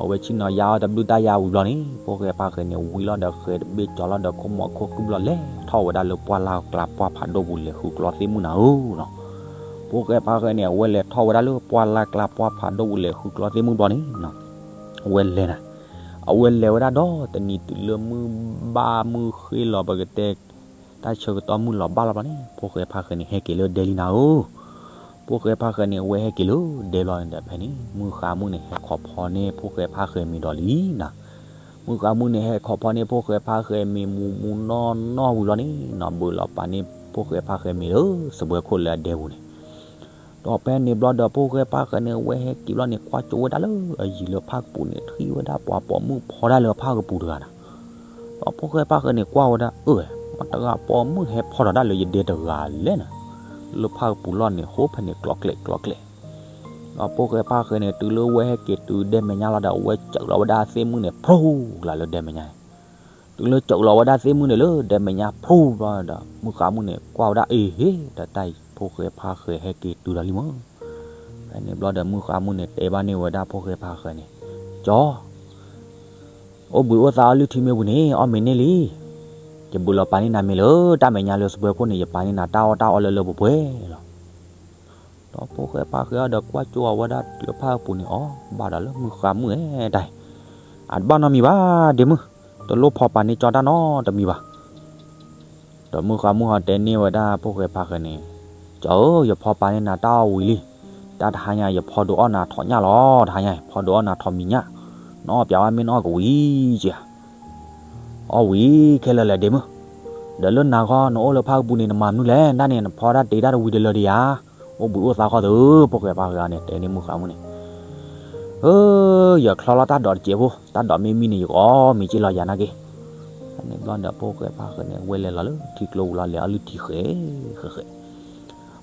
အဝဲဆ့ၣ်နီၤယါအီၣ်တဘျုးတၢ်ယၤဝံၤဘျီန့ၣ် ဖိၣ်ဃဲဖါဃဲန့ၣ် ဝံၤလီၤဒီးဃဲၤတဘ့ၣ်ကၠီၤလီၤဒီးခိၣ်မီၤခိၣ်ကုၢ်ဘျီ လဲၤထီၣ်ဝဲဒၣ်လၢပှၢ်လၢ်ကျါပှၢ်ဖးဒိၣ်ပူၤ လဲၤဃုကျီသ့ၣ်မုၣ်နၤဧၢနီၤ. ဖိၣ်ဃဲဖါဃဲန့ၣ် အဝဲလဲၤထီၣ်ဝဲဒၣ်လၢပှၢ်လၢ်ကျါပှၢ်ဖးဒိၣ်ပူၤ လဲၤဃုကျီသ့ၣ်မုၣ်ဘျီန့ၣ် အဝဲလဲၤနၤ, အဝဲလဲၤဝဲဒၣ်ဒီးတနံၤတုၤလၢမုၢ်ဘၣ်မုၢ်ဃ့လီၤ ပကတဲ တၢ်ဆၢကတီၢ်မုၢ်လီၤဘၣ်လီၤဘျီန့ၣ် ဖိၣ်ဃဲဖါဃဲန့ၣ် ဟဲက့ၤလၢဒဲလံနၤဧၢ. ဖိၣ်ဃဲဖါဃဲန့ၣ် အဝဲဟဲက့ၤလၢဒဲဘျီန့ၣ်ဒီး ဖဲန့ၣ် မုၢ်ဃါမုၣ်န့ၣ် ဟဲခိးဖီန့ၢ်ဖိၣ်ဃဲဖါဃဲမ့ၤဒီးလံနၤ. မုၢ်ဃါမုၣ်န့ၣ် ဟဲခိးဖီန့ၢ်ဖိၣ်ဃဲဖါဃဲမ့ၤမူးမူးနီၢ်နီၢ်ဝံၤဘျီန့ၣ်နီၤ ဘုးလီၤပာ်န့ၢ်ဖိၣ်ဃဲဖါဃဲမ့ၤလၢ စပွဲခိၣ်လၢအဒဲပူၤန့ၣ် ဒီးဖဲန့ၣ်ဘျီဒီး ဖိၣ်ဃဲဖါဃဲန့ၣ် အဝဲဟဲက့ၤဘျီန့ၣ် ကွၢ်ကၠိဝဲဒၣ်လၢအယံၤလၢဖၣ်ကပူၤန့ၣ် ထံၣ်ဝဲဒၣ်ပှၤပိာ်မုၣ်ဖီတၢ်လၢဖၣ်ကပူၤတဂၤနၤ. ဒီးဖိၣ်ဃဲဖါဃဲန့ၣ် ကွၢ်ဝဲဒၣ် အၢ မတၤတဂၤပိာ်မုၣ်ဟဲဖီထီၣ်တၢ်လၢယဒဲတဂၤလဲၣ်နၤ. လၢဖၣ်ကပူၤလီၢ်န့ၣ် ဟိဖဲန့ၣ်ကျီကျဲးကျီကျဲး. ဒီးဖိၣ်ဃဲဖါဃဲန့ၣ် တုၤလၢအဝဲဟဲက့ၤတုၤဒဲမဲာ်ညါလီၤဒီး အဝဲစၢးလီၤဝဲဒၣ်သ့ၣ်မုၣ်န့ၣ် ဖျိကလၢဒဲမဲာ်ညါန့ၣ် တုၤလၢစၢးလီၤဝဲဒၣ်သ့ၣ်မုၣ်န့ၣ်လၢဒဲမဲာ်ညါဖျိဘျီဒီး မုၢ်ဃါမုၣ်န့ၣ် ကွၢ်ဝဲဒၣ် အ့ဟ့ တၢ်တၢ်အံၤဖိၣ်ဃဲဖါဃဲဟဲက့ၤတုၤဒီးလံမး. ဖဲန့ၣ်ဘျီဒီး မုၢ်ဃါမုၣ်န့ၣ် တဲဘၣ်န့ၢ်ဝဲဒၣ်ဖိၣ်ဃဲဖါဃဲန့ၣ်, ကၠီ အိၣ်ဘှံးအိၣ်သါအီလုၢ်ထံမ့ၢ်ပူၤန့ၣ် အီၣ်မ့ၤန့ၢ်လံ. ယဘုးလီၤပာ်န့ၢ်နၤမ့ၤလၢတၢ်မဲာ်ညါလၢစပွဲခိၣ်န့ၣ် ယပာ်န့ၢ်နၤတၢ်အီၣ်တၢ်အီလၢလၢပှဲၤပှဲၤလီၤ. ဒီးဖိၣ်ဃဲဖါဃဲအီၤဒီးကွၢ်ကၠိအဝဲဒၣ်လၢဖၣ်အပူၤန့ၣ် အီၣ်ဘၣ်ဒီးလၢမုၢ်ဃါမုၣ်အဲတၢ်, အတဘၣ်နီတမံၤဘၣ်ဒ့မုၣ်, တလိၣ်ဖီပာ်န့ၢ်ကၠီတၢ်နီတမံၤဘၣ်. ဒီးမုၢ်ဃါမုၣ်ဟီတဲန့ၢ်ဝဲဒၣ်ဖိၣ်ဃဲဖါဃဲန့ၣ်, ကၠီဧၢ, ယဖီပာ်န့ၢ်နၤတၢ်အီၣ်ဝံၤလံ, တၢ်တဟါညါ ယဖီဒုးအီၣ်နၤထိးညၣ်လီၤ, တဟါညါ ယဖီဒုးအီၣ်နၤထိးမံၤညၣ်, နအီၣ်ပျးဝဲမ့ၢ်နအီၣ်ကဝံၤက့ဧါ. အီၣ်ဝံၤခဲလၢာ်လဲၣ်ဒ့မုၣ်, ဒီးလၢနၤဃီ နအိၣ်လၢဖၣ်ကပူၤန့ၣ် နမၤမနုၤလဲၣ်, ဒၣ်န့ၣ် နဖီတၢ်တ့တၢ်တဝံၤတလၢာ်ဒံးဧါ, အိၣ်ဘှံးအိၣ်သါဃီသု, ဖိၣ်ဃဲဖါဃဲအီၤန့ၣ် တဲန့ၢ်မုၢ်ဃါမုၣ်န့ၣ် ဧၢ, ယချီလီၤတၢ်ဒိးတစဲးဖိ, တၢ်ဒိးမ့ၢ်မံန့ၣ် ယကအီၣ်မ့ၤက့လီၤယၤနာ်က့. ဖဲန့ၣ်ဘျီဒီးဖိၣ်ဃဲဖါဃဲန့ၣ် ဝဲလဲၤလီၤလၢထံကျိပူၤလီၤ လဲၤအီၣ်လုၢ်ထံဃဲးဃဲးဃဲး.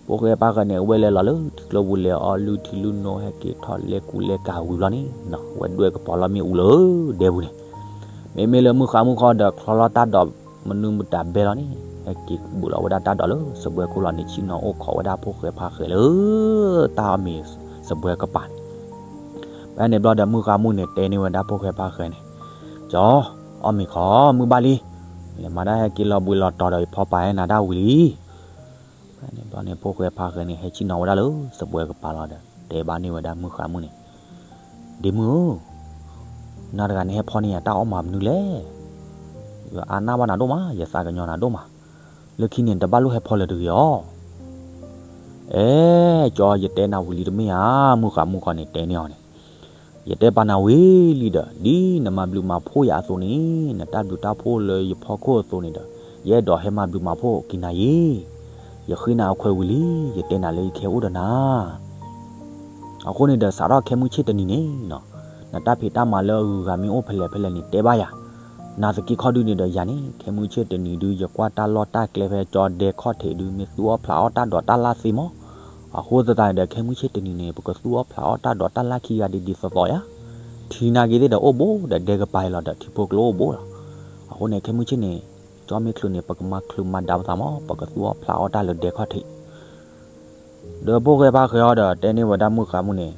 ဖိၣ်ဃဲဖါဃဲန့ၣ် ဝဲလဲၤလီၤလၢထံကျိပူၤ လဲၤအီၣ်လုၢ်ထံလုၢ်နိ ဟဲက့ၤထီၣ်လဲၤကူလဲၤကၤဝံၤဘျီန့ၣ် ဝဲဒွဲၣ်ကပီၤလီၤမ့ၣ်အူလၢဒဲပူၤန့ၣ်, မ့မ့ၢ်လၢမုၢ်ဃါမုၣ်ခီဒီး ချီလီၤတၢ်ဒိးမနုၤမတၤဘဲလီၤန့ၣ် ဟဲက့ၤဘုးလီၤဝဲဒၣ်တၢ်ဒိးလၢစပွဲခိၣ်လီၤန့ၣ် ဆ့ၣ်နီၤအိၣ်ခိးဝဲဒၣ်ဖိၣ်ဃဲဖါဃဲလၢ တၢ်အီၣ်မ့ၤစပွဲကပၤန့ၣ်. ဖဲန့ၣ်ဘျီဒီးမုၢ်ဃါမုၣ်န့ၣ် တဲန့ၢ်ဝဲဒၣ်ဖိၣ်ဃဲဖါဃဲန့ၣ်, ကၠီ, အီၣ်မ့ၤခီ မုၢ်ဘၣ်လံ, လဲၤမၤတၢ်ဟဲက့ၤလီၤဘှံးလီၤတီၤဒီး ယဖီပာ်ဟဲနၤတၢ်ဝံၤလံ. ဖဲန့ၣ်ဘျီန့ၣ် ဖိၣ်ဃဲဖါဃဲန့ၣ် ဟဲဆ့ၣ်နီၤဝဲဒၣ်လၢစပွဲကပၤလီၤဒီး တဲဘၣ်န့ၢ်ဝဲဒၣ်မုၢ်ဃါမုၣ်န့ၣ်, ဒ့မုၣ်ဧၢ, နၤတဂၤန့ၣ်ဟဲဖီန့ၢ်ယၤတၢ်အီၣ်မၤမနုၤလဲၣ်. ယအါနၢ်ဘၣ်နၤဒိၣ်မး, ယသးကညီၤနၤဒိၣ်မး, လၢခံန့ၣ် နတဘၣ်လိၣ်ဟဲဖီလၢၤတဂ့ၤအီၤ. အဲ, ကၠီ ယတဲနၤဝံၤလံတမ့ၢ်ဧါ, မုၢ်ဃါမုၣ်ခီန့ၣ် တဲန့ၢ်အီၤန့ၣ်, ယတဲပာ်နၤဝံၤလံဒီး ဒ်နမၤဘျုးမၤဖှိၣ်ယၤအသိးန့ၣ်, နတၢ်ဘျုးတၢ်ဖှိၣ်လၢယဖီခိၣ်အသိးန့ၣ်ဒီး ယအဲၣ်ဒိးဟဲမၤဘျုးမၤဖှိၣ်က့ၤနၤယ့ၣ်. ယဃ့နၤအခွဲးဝံၤလံ, ယတဲနၤလၢယကဟဲအိၣ်ဒီးနၤ အဃိန့ၣ်ဒီး စးထီၣ်ခဲမုၢ်ဆ့ၣ်တနံၤန့ၣ်နီၤ, နတၢ်ဖံးတၢ်မၤလၢအဂုၤအဂၤမ့ၢ်အိၣ်ဖဲလဲၣ်ဖဲလဲၣ်န့ၣ် တဲဘၣ်ယၤ. နာ်သက့ခီဒုန့ၣ်ဒီးယၤန့ၣ် ခဲမုၢ်ဆ့ၣ်တနံၤဒု ယကွၢ်တၢ်လီၢ်တၢ်ကျဲဖဲကၠီဒဲခီၣ်ထံးဒု မ့ၢ်သူၣ်အီၣ်ဖျးအီၣ်တၢ်ဒိးတၢ်လၢ်သ့မး. အဃိသတးန့ၣ်ဒီး ခဲမုၢ်ဆ့ၣ်တနံၤန့ၣ် ပကသူၣ်အီၣ်ဖျးအီၣ်တၢ်ဒိးတၢ်လၢ်ခံဂၤဒ်ဒ်သိးသိးယၤ. ထံနာ်က့ၤသ့ၣ်ဒီးအိၣ်ဘူးဒီးဒဲကပၤအံၤလီၤဒီး ထံဖိကျိအိၣ်ဘူးလီၤ. အဃိန့ၣ် ခဲမုၢ်ဆ့ၣ်န့ၣ် ကၠီမ့ၢ်ချုးန့ၣ် ပကမၤချုးမၤဒါပသးမး ပကသူၣ်အီၣ်ဖျးအီၣ်တၢ်လၢဒဲခီၣ်ထံး ဒီးဖိၣ်ဃဲဖါဃဲအီၤဒီး တဲန့ၢ်ဝဲဒၣ်မုၢ်ဃါမုၣ်န့ၣ်,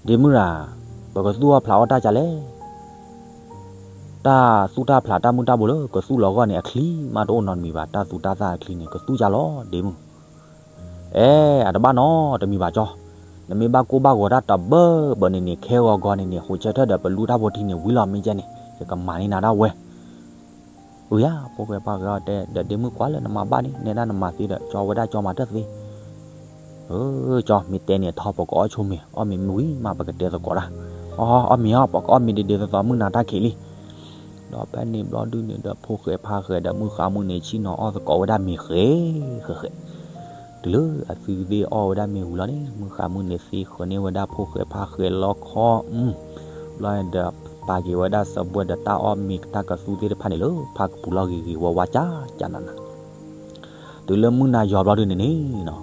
ဒ့မုၣ်ဧၢ, ပကသူၣ်အီၣ်ဖျးအီၣ်တၢ်ကလဲၣ်. တၢ်သူၣ်တၢ်ဖျးတၢ်မုၢ်တၢ်ဘိလၢ ကသူၣ်လီၤဂီၢ်န့ၣ် အချံမးတအိၣ်နီတမံၤဘၣ်, တၢ်သူတၢ်သၣ်အချံန့ၣ် ကသူၣ်ကလဲၣ် ဒ့မုၣ်. အဲ, အတဘၣ်နီတမံၤဘၣ်ကၠီ, နမ့ၢ်ဘၣ်ကိၢ်ဘၣ်ဂီၤတၢ်တဘၢဘၢန့ၣ်န့ၣ် ခဲဂီၤဂီၤန့ၣ်န့ၣ် ဟိးဆၢထၢၣ်ဒီးပလူတၢ်ဖိထံန့ၣ် ဝံၤလီၤမ့ၢ်ကဲန့ၣ် ယကမၤန့ၢ်နၤဒၣ်ဝဲ အၢယၤ, ဖိၣ်ဃဲဖါဃဲအီၤတဲ ဒီးဒ့မုၣ်ကွၢ်လၢနမၤဘၣ်န့ၣ် နဲဒၣ်နမၤသ့ဒီး ကၠီဝဲဒၣ်ကၠီမၤတၢ်သ့. အၢ, ကၠီမ့ၢ်တဲန့ၣ်ထီ ပကအီၣ်ဆိမ့ၤ, အီၣ်မ့ၤမ့ၢ်ဝံၤမး ပကတဲသကိးတၢ်. အီ, အီၣ်မ့ၤအီၤ ပကအီၣ်မ့ၤဒ်ဒ်သိးသိး မုၢ်နၤတၢ်ခံးလံ. ဒီးဖဲန့ၣ်ဘျီဒုန့ၣ်ဒီး ဖိၣ်ဃဲဖါဃဲဒီးမုၢ်ဃါမုၣ်န့ၣ် ဆ့ၣ်နီၤအီၣ်သကိးဝဲဒၣ်မ့ၤဃဲးဃဲးဃဲး တုၤလၢအသုသ့ၣ်အီၣ်ဝဲဒၣ်မ့ၤဝံၤလီၤန့ၣ် မုၢ်ဃါမုၣ်န့ၣ်သ့ဃၢၤန့ၢ်ဝဲဒၣ်ဖိၣ်ဃဲဖါဃဲလီခီ, ဘျီန့ၣ်ဒီး ပာ်က့ၤဝဲဒၣ်စပွဲဒီးတၢ်အီၣ်မ့ၤတၢ်ကသူသ့ၣ်တဖၣ်န့ၣ်လၢ ဖၣ်ကပူၤလီၤဂ့ၤဂ့ၤဝါဝါကၠးကၠးနးနး. တုၤလၢမုၢ်နၤယီၤဘျီဒုန့ၣ်န့ၣ်နီၤ,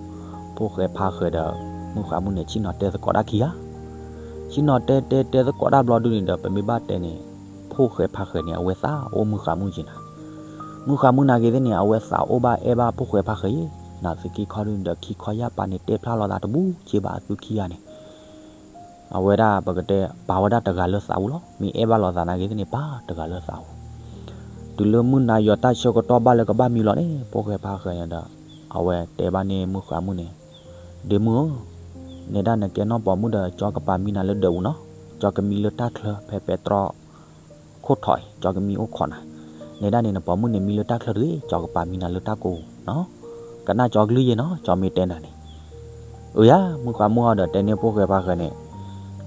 ဖိၣ်ဃဲဖါဃဲဒီး မုၢ်ဃါမုၣ်န့ၣ် ဆ့ၣ်နီၤတဲသကိးတၢ်ခံဂၤ ဆ့ၣ်နီၤတဲတဲတဲသကိးတၢ်ဘျီဒုန့ၣ်ဒီး ပမ့ၢ်ဘၣ်တဲန့ၣ် ဖိၣ်ဃဲဖါဃဲန့ၣ် အဝဲသးအိၣ်မုၢ်ဃါမုၣ်က့ၤနၤ, မုၢ်ဃါမုၣ်နာ်က့ၤသ့ၣ်န့ၣ် အဝဲသးအိၣ်ဘၣ်အဲၣ်ဘၣ်ဖိၣ်ဃဲဖါဃဲယ့ၤ, နာ်သက့ခီဒုန့ၣ်ဒီး ခံခီယၢ်ပၤန့ၣ် တဲဖျါလိာ်သးတဘူၣ်က့ဘၣ်အသုခံဂၤန့ၣ် အဝဲဒၣ်ပကတဲ ပာ်ဝဲဒၣ်တဂၤလၢသးပူၤလီၤ. မ့ၢ်အဲၣ်ဘၣ်လိာ်သးနာ်က့ၤသ့ၣ်န့ၣ် ပာ်တဂၤလၢသးပူၤ. တုၤလၢမုၢ်နၤယီၤတၢ်ဆၢကတီၢ်ဘၣ်လၢကဘၣ်မံလီၤန့ၣ် ဖိၣ်ဃဲဖါဃဲန့ၣ်ဒီး အဝဲတဲဘၣ်န့ၣ်မုၢ်ဃါမုၣ်န့ၣ်, ဒ့မုၣ်ဧၢ, နဲဒၣ်နကဲနီၢ်ပိာ်မုၣ်ဒီး ကၠီကပာ်မံနၤလၢဒၢးပူၤနီၤ, ကၠီကမံလၢတၢ်ချၢဖဲပဲတြီ ခိၣ်ထီၣ်အံၤ ကၠီကမံအိၣ်ခိးနၤ, နဲဒၣ်န့ၣ်နပိာ်မုၣ်န့ၣ်မံလၢတၢ်ချၢတဂ့ၤ, ကၠီကပာ်မံနၤလၢတၢ်ကိးပူၤနီၤ, ကနၣ်ကၠီကလုၢ်ယဲနီၤ, ကၠီမ့ၢ်တဲနၤန့ၣ်. အၢယၤ, မုၢ်ဃါမုၣ်အီၤဒီးတဲန့ၢ်ဖိၣ်ဃဲဖါဃဲန့ၣ်,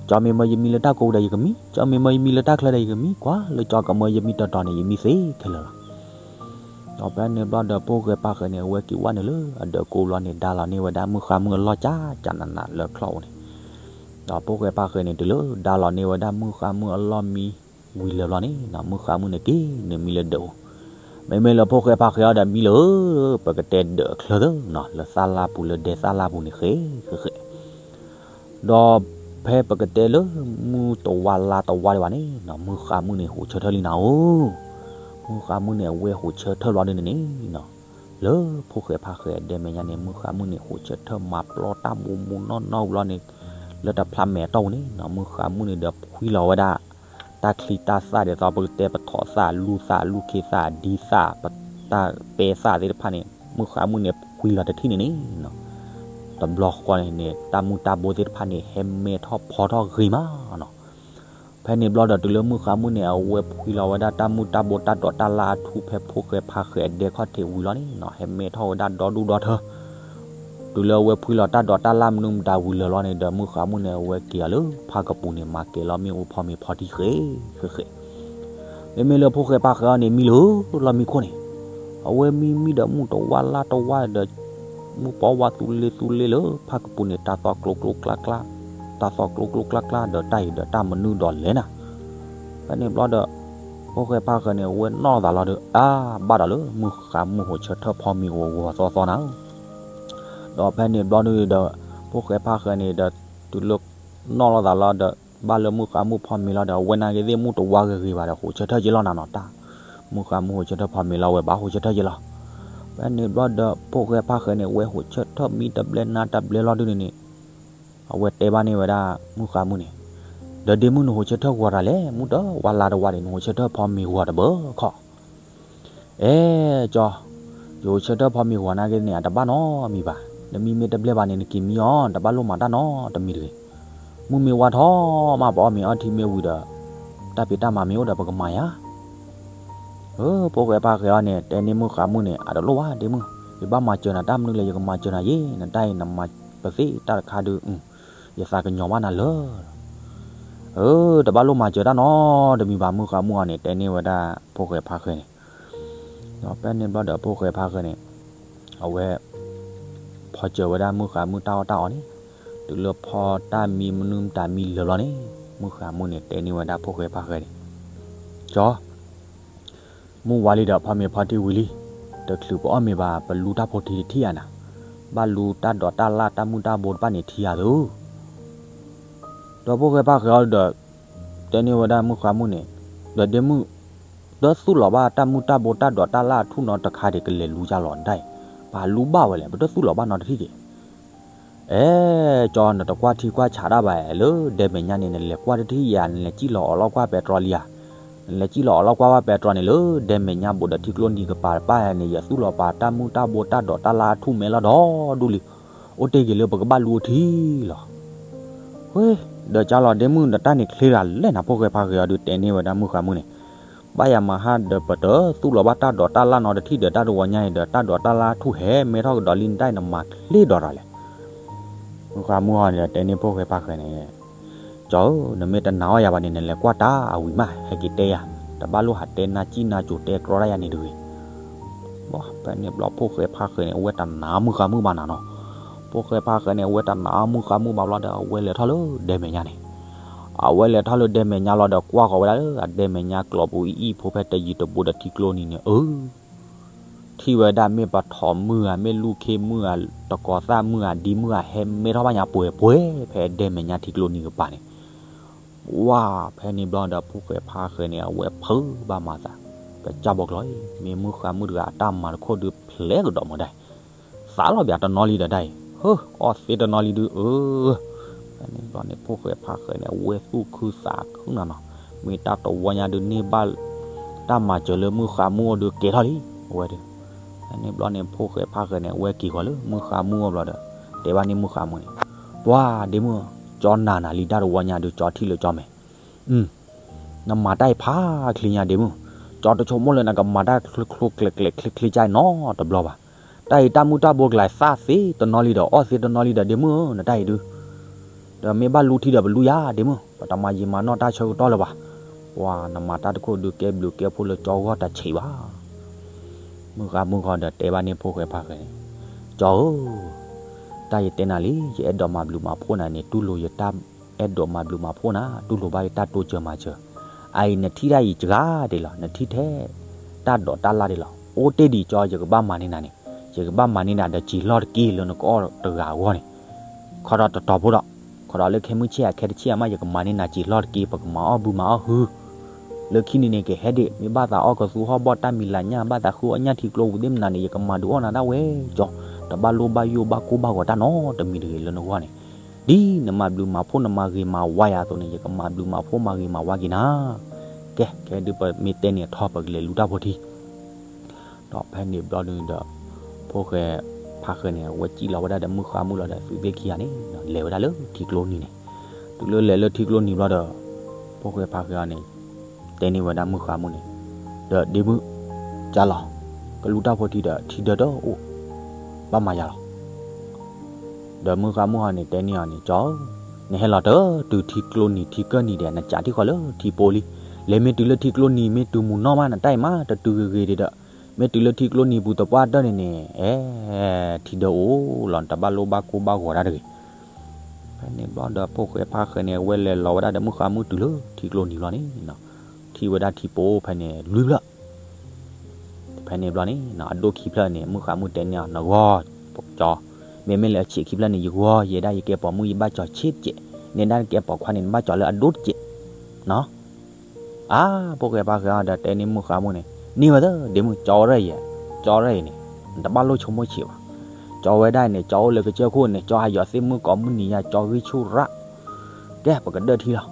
ကၠီမ့ၢ်မၢယမံလၢတၢ်ကိးပူၤဒီးယကမံ, ကၠီမ့ၢ်မၢယမံလၢတၢ်ချၢဒီးယကမံ, ကွၢ်လၢကၠီကမၢယမံတတီၤန့ၣ် ယမံသ့ခဲလၢာ်လီၤ. ဒီးဖဲန့ၣ်ဘျီဒီးဖိၣ်ဃဲဖါဃဲန့ၣ် အဝဲက့ၤဝဲနုာ်လၢအဒၢးကိးဘျီန့ၣ် ဒါလီၤန့ၢ်ဝဲဒၣ်မုၢ်ဃါမုၣ်အလီၢ်ကၠးကၠးနးနးလၢချီၣ်အူန့ၣ် ဒီးဖိၣ်ဃဲဖါဃဲန့ၣ် တုၤလၢဒါလီၤန့ၢ်ဝဲဒၣ်မုၢ်ဃါမုၣ်အလီၢ်မံဝံၤလၢာ်ဘျီန့ၣ် မုၢ်ဃါမုၣ်န့ၣ်က့ၤနုာ်မံလၢဒၢးပူၤ, မ့မ့ၢ်လၢဖိၣ်ဃဲဖါဃဲအီၤဒီးမံလၢ ပကတဲဒၢးအချၢသၢနီၤ လၢသၣ်လၢ်ပူၤလၢဒဲသၣ်လၢ်ပူၤန့ၣ်ဃဲဃဲဃဲ ဒီးဖဲပကတဲလၢမုၢ်တဝါလါတဝါဒံးဘၣ်န့ၣ်နီၤ မုၢ်ဃါမုၣ်န့ၣ်ဟိးဆၢထၢၣ်လံနၤဧိၤ, မုၢ်ဃါမုၣ်န့ၣ် အဝဲဟိးဆၢထၢၣ်ဘျီဒုန့ၣ်န့ၣ်နီၤ လၢဖိၣ်ဃဲဖါဃဲအဒဲမဲာ်ညါန့ၣ် မုၢ်ဃါမုၣ်န့ၣ် ဟိးဆၢထၢၣ်မၤပျီတၢ်မူးမူးနီၢ်နီၢ်ဘျီန့ၣ် လၢတဖျါမဲာ်အတီၢ်ပူၤန့ၣ်နီၤ မုၢ်ဃါမုၣ်န့ၣ်ဒီးဖှံလီၤဝဲဒၣ် တၢ်ချံတၢ်သၣ်ဒ်သိး ပကတဲပထိးသၣ် လူသၣ် လူခ့သၣ် ဒံသၣ် တၢ်ပဲသၣ်သ့ၣ်တဖၣ်န့ၣ် မုၣ်ဃါမုၣ်န့ၣ် ဖှံလီၤတထံၣ်န့ၣ်န့ၣ်နီၤ. တဘျီဃီန့ၣ်န့ၣ် တၢ်မုၢ်တၢ်ဘိသ့ၣ်တဖၣ်န့ၣ် ဟဲမဲထီၣ်ဖီထီၣ်ဂ့ၤမးနီၤ. ဖဲန့ၣ်ဘျီဒီး တုၤလၢမုၣ်ဃါမုၣ်န့ၣ် အဝဲဖှံလီၤဝဲဒၣ်တၢ်မုၢ်တၢ်ဘိတၢ်ဒိးတၢ်လၣ်အထူၣ် ဖဲဖိၣ်ဃဲဖါဃဲအဒဲခီၣ်ထံးဝံၤလီၤန့ၣ်နီၤ ဟဲမဲထီၣ်ဝဲဒၣ်ဒီဒူၣ်ဒီထၢ တုၤလၢအဝဲဖှံလီၤတၢ်ဒိးတၢ်လၣ်မနုၤမတၤဝံၤလၢာ်လီၤန့ၣ်ဒီး မုၣ်ဃါမုၣ်န့ၣ် အဝဲက့ၤအီၤလၢဖါကပူၤန့ၣ် မၤကဲၤလီၤမ့ၣ်အူဖီမ့ၤဖီထံဃဲဃဲဃဲ မ့မ့ၢ်လၢဖိၣ်ဃဲဖါဃဲအံၤန့ၣ် မံလၢလီၢ်မံခိၣ်န့ၣ် အဝဲမံမံဒီးမုၢ်တဝါလါတဝါဒီး မုၢ်ပီဝါသူလ့သူလ့လၢဖါကပူၤန့ၣ် တၢ်သီကျိကျိကျါကျါ, တၢ်သီကျိကျိကျါကျါဒီးတၢ်အံၤဒီးတၢ်မနုၤဒီးလဲၤနၤ. ဖဲန့ၣ်ဘျီဒီး ဖိၣ်ဃဲဖါဃဲန့ၣ် အဝဲနီၣ်သးလီၤဒီး အါ ဘၣ်ဒီးလၢမုၢ်ဃါမုၣ်ဟိးဆၢထၢၣ်ဖီမ့ၤဂီၤဂီၤသီသီနၤ ဒီးဖဲန့ၣ်ဘျီဒုဒီး ဖိၣ်ဃဲဖါဃဲန့ၣ်ဒီး တုၤလၢနီၣ်လိာ်သးလီၤဒီး ဘၣ်လၢမုၢ်ဃါမုၣ်ဖီမ့ၤလီၤဒီး အဝဲနာ်က့သ့ၣ်မုၢ်တဝါဂ့ၤဂ့ၤဘၣ်ဒီး ဟိးဆၢထၢၣ်က့ၤလီၤနၤနီၤ တၢ် မုၢ်ဃါမုၣ်ဟိးဆၢထၢၣ်ဖီမ့ၤလီၤ အဝဲဘၣ်ဟိးဆၢထၢၣ်က့ၤလီၤ. ဖဲန့ၣ်ဘျီဒီး ဖိၣ်ဃဲဖါဃဲန့ၣ် အဝဲဟိးဆၢထၢၣ်မံတဘျဲနါတဘျဲလီၤဒုန့ၣ်န့ၣ် အဝဲတဲဘၣ်န့ၢ်ဝဲဒၣ်မုၢ်ဃါမုၣ်န့ၣ်, ဒီးဒ့မုၢ်နဟိးဆၢထၢၣ်ဂီၤတၢ်လဲၣ်, မုၢ်တဝါလါတဝါဒီး နဟိးဆၢထၢၣ်ဖီမ့ၤဂီၤတဘၢခီ အဲ ကၠီ, ယဟိးဆၢထၢၣ်ဖီမ့ၤဂီၤနာ်က့န့ၣ် အတဘၣ်နီတမံၤဘၣ်. နမံမ့ၢ်တဘျဲဘၣ်န့ၣ် နက့ၤမံအီၤ တဘၣ်လိၣ်မၤတၢ်နီတမံၤတဂ့ၤ. မုၢ်မ့ၢ်ဝါထီၣ်မး ပအီၣ်မ့ၤအီထံမ့ၢ်ဝံၤဒီး တၢ်ဖံးတၢ်မၤမ့ၢ်အိၣ်ဒီး ပကမၤယၤ. ဖိၣ်ဃဲဖါဃဲအံၤန့ၣ် တဲန့ၢ်မုၢ်ဃါမုၣ်န့ၣ် အတလိၣ်ဘၣ်ဒ့မုၢ်, ယဘၣ်မၤစၢၤနၤတၢ်မနုၤလဲၣ် ယကမၤစၢၤနၤယ့ၣ်, နတၢ်အံၤနမၤပသ့ၣ်တၢ်တခါဒီး ယသးကညီၤဘၣ်နၤလၢာ်လီၤ. တဘၣ်လိၣ်မၤစၢၤတၢ်နီတမံၤဘၣ် မုၢ်ဃါမုၣ်အံၤန့ၣ် တဲန့ၢ်ဝဲဒၣ်ဖိၣ်ဃဲဖါဃဲန့ၣ်. ဒီးဖဲန့ၣ်ဘျီဒီးဖိၣ်ဃဲဖါဃဲန့ၣ် အဝဲ ဖီစၢၤဝဲဒၣ်မုၢ်ဃါမုၣ်တၢ်အီၣ်တၢ်အီန့ၣ်, တုၤလၢဖီတၢ်မံမနုၤမတၤမံလၢာ်ဘျီန့ၣ် မုၢ်ဃါမုၣ်န့ၣ် တဲန့ၢ်ဝဲဒၣ်ဖိၣ်ဃဲဖါဃဲန့ၣ်, ကၠီ, မုၢ်ဝါလံဒီး ဖီမ့ၤဖီထံဝံၤလံ, တချုးပအီၣ်မ့ၤဘၣ် ပလူတၢ်ဖိထံတထံၣ်ဧါနၤ, ဘၣ်လူတၢ်ဒိးတၢ်လၣ်တၢ်မုၢ်တၢ်ဘိတဖၣ်န့ၣ်ထံဧါသု. ဒီးဖိၣ်ဃဲဖါဃဲအံၤဒီး တဲန့ၢ်ဝဲဒၣ်မုၢ်ဃါမုၣ်န့ၣ်, ဒီးဒ့မုၢ်, တသူၣ်လီၤဘၣ်တၢ်မုၢ်တၢ်ဘိတၢ်ဒိးတၢ်လၣ်အထူၣ်နီတခါဒံး ကလဲၤလူကၢ်လီၤဒၣ်အံၤ, ပလူဘၣ်ဝဲလဲၣ် ပတသူၣ်လီၤဘၣ်နီတထံၣ်ဒံး. အဲ ကၠီ နတကွၢ်ထံကွၢ်ဆးတၢ်ဘၣ် လၢဒဲမဲာ်ညါန့ၣ် နလဲၤကွၢ်တထံၣ်ယၤ နလဲၤစံၣ်လီၤအီၤလီၤကွၢ်ပဲတြီလံဧါ. နလဲၤစံၣ်လီၤအီၤလီၤကွၢ်ဘၣ်ပဲတြီန့ၣ် လၢဒဲမဲာ်ညါဘူးဒီးထံကျိနံၤကပၤတဖၣ်န့ၣ် ယသူၣ်လီၤပာ်တၢ်မုၢ်တၢ်ဘိတၢ်ဒိးတၢ်လၣ်အထူၣ်မဲလီၤဒီဒူၣ်လံ. အိၣ်တ့ၢ်က့ၤလၢပကဘၣ်လူအထံလီၤ. ဝဲ, ဒီးကၠီလီၤဒ့မုၢ် နတၢ်န့ၣ်ချ့လီၤလဲၣ်နၤ ဖိၣ်ဃဲဖါဃဲအံၤဒီး တဲန့ၢ်ဝဲဒၣ်မုၢ်ဃါမုၣ်န့ၣ်, ဘၣ်ယၤမၤဟါဒီးပတသူၣ်လီၤဘၣ်တၢ်ဒိးတၢ်လၣ်နီတထံၣ်ဒီး တၢ်တဝီညါအံၤဒီး တၢ်ဒိးတၢ်လၣ်အထူၣ်ဟဲမဲထီၣ်ကဒီးလံ နတၢ်အံၤနမၤချ့ဒီးတၢ်လဲၣ်. မုၢ်ဃါမုၣ်အံၤဒီး တဲန့ၢ်ဖိၣ်ဃဲဖါဃဲန့ၣ်, ကၠီဧၢ, နမ့ၢ်တနာ်အီၣ်ယၤဘၣ်န့ၣ် နလဲၤကွၢ်တၢ်အဝံၤမး ဟဲက့ၤတဲယၤ, တဘၣ်လိၣ်ဟးတဲနၢ်စံၣ်နၢ်စိၤတဲကြီတၢ်ယၤန့ၣ်တဂ့ၤ. ဖဲန့ၣ်ဘျီဖိၣ်ဃဲဖါဃဲန့ၣ် အဝဲတနာ်မုၢ်ဃါမုၣ်ဘၣ်နၤနီၤ. ဖိၣ်ဃဲဖါဃဲန့ၣ် အဝဲတနာ်မုၢ်ဃါမုၣ်ဘၣ်ဘျီဒီး အဝဲလဲၤထီၣ်လၢဒဲမဲာ်ညါန့ၣ်, အဝဲလဲၤထီၣ်လၢဒဲမဲာ်ညါလီၤဒီး ကွၢ်ဃီၤဝဲဒၣ်လၢအဒဲမဲာ်ညါကျိာ်ပူၤအံၤအံၤဖိဖဲတယံၤတဘူးဒီးထံကျိနံၤန့ၣ် အၢ ထံၣ်ဝဲဒၣ်မ့ၢ်ပထိးမုၢ်ဧါ မ့ၢ်လူခ့မုၢ်ဧါ တကိးသၣ်မုၢ်ဧါ ဒံမုၢ်ဧါ ဟဲမဲထီၣ်ဘၣ်ညါပှဲၤပှဲၤ ဖဲဒဲမဲာ်ညါထံကျိနံၤကပၤန့ၣ်, ဝါ, ဖဲန့ၣ်ဘျီဒီးဖိၣ်ဃဲဖါဃဲန့ၣ် အဝဲဖုးဘၣ်မၤသး, ပကၢ်ဘီကျိၤအံၤ မ့ၢ်မုၢ်ဃါမုၣ်တဂၤအတၢ်မၤတခိၣ်ဒုးဖျဲးကဒီးမဒၣ် သးလီၤဘၣ်တနီၤလံဒီးဒၣ်အံၤ, ဟၢ, အီၣ်သ့တနီၤလံဒုး, အၢ, ဖဲန့ၣ်ဘျီန့ၣ် ဖိၣ်ဃဲဖါဃဲန့ၣ် အဝဲသူၣ်ခုသးခုနၤနီၤ, မ့ၢ်တၢ်တဝီညါဒုးန့ၢ်ဘၣ် တၢ်မၤစၢၤလၢမုၢ်ဃါမုၣ်အံၤဒုးကဲထီၣ်လံ, အဝဲဒုး, ဖဲန့ၣ်ဘျီန့ၣ် ဖိၣ်ဃဲဖါဃဲန့ၣ် အဝဲက့ၤဃီၤလၢမုၢ်ဃါမုၣ်အဘျီဒီး တဲဘၣ်န့ၢ်မုၢ်ဃါမုၣ်န့ၣ်, ပှၤဒ့မုၢ်, ကၠီနၤနၤလံတၢ်တဝီညါဒုး ကၠီထံၣ်လၢကၠီမဲာ် နမၤတၢ်အံၤဖးချ့ညါဒ့မုၢ်, ကၠီတဆိကမိၣ်လၢနကမၤတၢ်ချိချိကျဲၤကျဲၤချ့ချ့ကၠၢ်အံၤနီတဘျီဘၣ်, တၢ်အံၤတၢ်မုၢ်တၢ်ဘိကျါသၣ်သ့တနီၤလံဒီး အီၣ်သ့တနီၤလံဒီးဒ့မုၢ်ဧၢ နတၢ်အံၤဒုး, ဒီးမ့ၢ်ဘၣ်လူထံဒီးပလူယၤဒ့မုၢ်, ပတမၤယံာ်မၤနီၢ်တၢ်ဆၢကတီၢ်လၢၤဘၣ်, ပှၤနမၤတၢ်တခိၣ်ဒုးကဲဘျုးကဲဖှိၣ်လၢကၠီဂီၢ်တဆံးဘၣ် မုၢ်ဃါမုၢ်ဂီၤဒီးတဲဘၣ်န့ၢ်ဖိၣ်ဃဲဖါဃဲန့ၣ်, ကၠီဧၢ, တၢ်ယတဲနၤလံ ယအဲၣ်ဒိးမၤဘျုးမၤဖှိၣ်နၤန့ၣ် တူၢ်လိာ်ယတၢ်အဲၣ်ဒိးမၤဘျုးမၤဖှိၣ်နၤ တူၢ်လိာ်ဘၣ်ယတၢ်တိစၢၤမၤစၢၤ, အအံၤနထံၣ်တၢ်အံၤစှၤဒံးလီၤ နထံၣ်ထဲ တၢ်ဒိးတၢ်လၣ်ဒံးလီၤ အိၣ်တ့ၢ်ဒံးကၠီ ယကဘၣ်မၤန့ၢ်နၤန့ၣ်, ယကဘၣ်မၤန့ၢ်နၤဒီးစံာ်လီၢ်တက့ၢ်လၢနကအီၣ်တဂၤအဂီၢ်န့ၣ်, ခီဒီးတတီၤဖိဒီး, ခီဒီးလၢခဲမုၢ်ဆ့ၣ်ဧါခဲတဆ့ၣ်ဧါမး ယကမၤန့ၢ်နၤစံာ်လီၢ်တက့ၢ် ပကမၤအီၣ်ဘုမၤအီၣ်ဟု လၢခံန့ၣ်န့ၣ် ကဟဲဒံး မ့ၢ်ဘၣ်သးအီၣ်ကသူဟီၣ်ဘီၣ်တၢ်မံၤလၤညၣ် ဘၣ်သးဃုအီၣ်ညၣ်ထံကျိပူၤသ့ၣ်မနၤန့ၣ် ယကမၤဒုးအီၣ်နၤဒၣ်ဝဲကၠီ, တဘၣ်လိၣ်ဘၣ်ယိၣ်ဘၣ်ကိၢ်ဘၣ်ဂီၤတၢ်နီတမံၤတဂ့ၤလၢနဂီၢ်န့ၣ်, ဒ်နမၤဘျုးမၤဖှိၣ်နမၤဂ့ၤမၤဝါယၤအသိးန့ၣ် ယကမၤဘျုးမၤဖှိၣ်မၤဂ့ၤမၤဝါက့ၤနၤ ကဲ ကဲဒုးပမ့ၢ်တဲန့ၣ်အထီ ပကလဲၤလူတၢ်ဖိထံ ဒီးဖဲန့ၣ်ဘျီဒုးဒီး ဖိၣ်ဃဲဖါဃဲန့ၣ် အဝဲစံၣ်လီၤဝဲဒၣ်ဒီးမုၣ်ဃါမုၣ်လီၤဒီး သုးသ့ၣ်ခံဂၤန့ၣ် လဲၤဝဲဒၣ်လၢထံကျိနံၤန့ၣ်, တုၤလၢလဲၤလၢထံကျိနံၤဘျီဒီး ဖိၣ်ဃဲဖါဃဲအံၤန့ၣ် တဲန့ၢ်ဝဲဒၣ်မုၣ်ဃါမုၣ်န့ၣ်, ဒီးဒ့မုၣ်, ကၢ်လီၤ, ကလူတၢ်ဖိထံဒီးထံဒၢတအိၣ်, ဘၣ်မၤယၤလီၤ. ဒီးမုၣ်ဃါမုၣ်ဟီန့ၣ် တဲန့ၢ်အီၤန့ၣ် ကၠီဧၢ, နဟဲလီၤတၢ်တုၤထံကျိနံၤထံကၢၢ်နံၤဒီး နကးထံၣ်ဃီလၢထံပိလံ, လဲၤမ့ၢ်တုၤလၢထံကျိနံၤ မ့ၢ်တုၤမုၢ်နီၢ်မး နတၢ်အံၤမး တတုၤဂ့ၤဂ့ၤဒံးဒီး, မ့ၢ်တုၤလၢထံကျိနံၤပူၤသပှၢ်တၢၢ်န့ၣ်န့ၣ် အဲ ထံဒၢအိၣ်လီၤ နတဘၣ်လိၣ်ဘၣ်ကိၢ်ဘၣ်ဂီၤတၢ်တဂ့ၤ. ဖဲန့ၣ်ဘျီဒီးဖိၣ်ဃဲဖါဃဲန့ၣ် အဝဲလဲၤလီၤဝဲဒၣ်ဒီးမုၣ်ဃါမုၣ်တုၤလၢထံကျိနံၤဘျီန့ၣ်, ထံၣ်ဝဲဒၣ်ထံပိဖဲန့ၣ်လွံၢ်ဖျၢၣ် ဖဲန့ၣ်ဘျီန့ၣ် အဒိၣ်ခံဖျၢၣ်န့ၣ် မုၣ်ဃါမုၣ်တဲန့ၢ်အီၤ နဂီၢ်, ကၠီ, မ့မ့ၢ်လၢအဆံးခံဖျၢၣ်န့ၣ် ယဂီၢ် ယဲဒၣ်ယကဲပိာ်မုၣ် ယဘၣ်ကၠီဆံးတကဲး, နဲဒၣ်နကဲပိာ်ခွါန့ၣ် နဘၣ်ကၠီလၢအဒိၣ်တကဲးနီၤ. အါ ဖိၣ်ဃဲဖါဃဲအီၤဒီးတဲန့ၢ်မုၣ်ဃါမုၣ်န့ၣ် န့ၢ်ဝဲသၢ ဒ့မုၣ် ကၠီဝဲဒၣ်ယဲ, ကၠီဝဲဒၣ်အံၤန့ၣ် နတဘၣ်လိၣ်ဆိကမိၣ်ဆံးဘၣ်. ကၠီဝဲဒၣ်အံၤန့ၣ် ကၠီအိၣ်လၢကစၢၢ်ခိၣ်န့ၣ် ကၠီဟးယီၤသ့ၣ်မုၣ်ကိးမုၢ်နံၤယါ ကၠီဂံၢ်ဆူၣ်ရၣ်. ကဲ ပကဒၢထံလီၤ.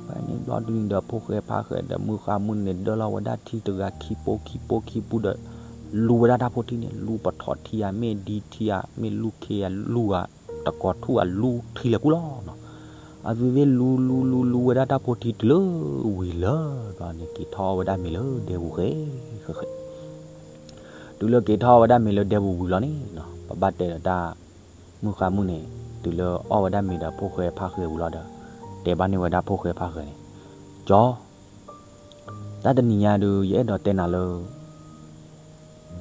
ဖဲန့ၣ်ဘျီဒုးဒီး ဖိၣ်ဃဲဖါဃဲဒီးမုၣ်ဃါမုၣ်န့ၣ် ဒၢလီၤဝဲဒၣ်ထံတဂၤခံပိခံပိခံပူဒီး လူဝဲဒၣ်တၢ်ဖိထံန့ၣ် လူပထီၣ်ထံဧါ မ့ၢ်ဒံထံဧါ မ့ၢ်လူခ့ဧါ လူဧါ တကိးထူၣ်ဧါ လူထံလဲၤကူလီၤနီၤ. အသုသ့ၣ်လူလူလူလူဝဲဒၣ်တၢ်ဖိထံတုၤလၢ ဝံၤလၢာ်ဘျီန့ၣ် က့ၤထီၣ်အီၣ်ဝဲဒၣ်မ့ၤလၢဒဲပူၤဃဲဃဲဃဲ တုၤလၢက့ၤထီၣ်အီၣ်ဝဲဒၣ်မ့ၤလၢဒဲပူၤဝံၤလီၤန့ၣ်နီၤ ပဘၣ်တဲဒီးတၢ် မုၣ်ဃါမုၣ်န့ၣ် တုၤလၢအီၣ်ဝဲဒၣ်မ့ၤဒီးဖိၣ်ဃဲဖါဃဲဝံၤလီၤဒီး တဲဘၣ်န့ၢ်ဝဲဒၣ်ဖိၣ်ဃဲဖါဃဲန့ၣ်, ကၠီ, တၢ်တနံၤညါဒုး ယအဲၣ်ဒိးတဲနၤလၢ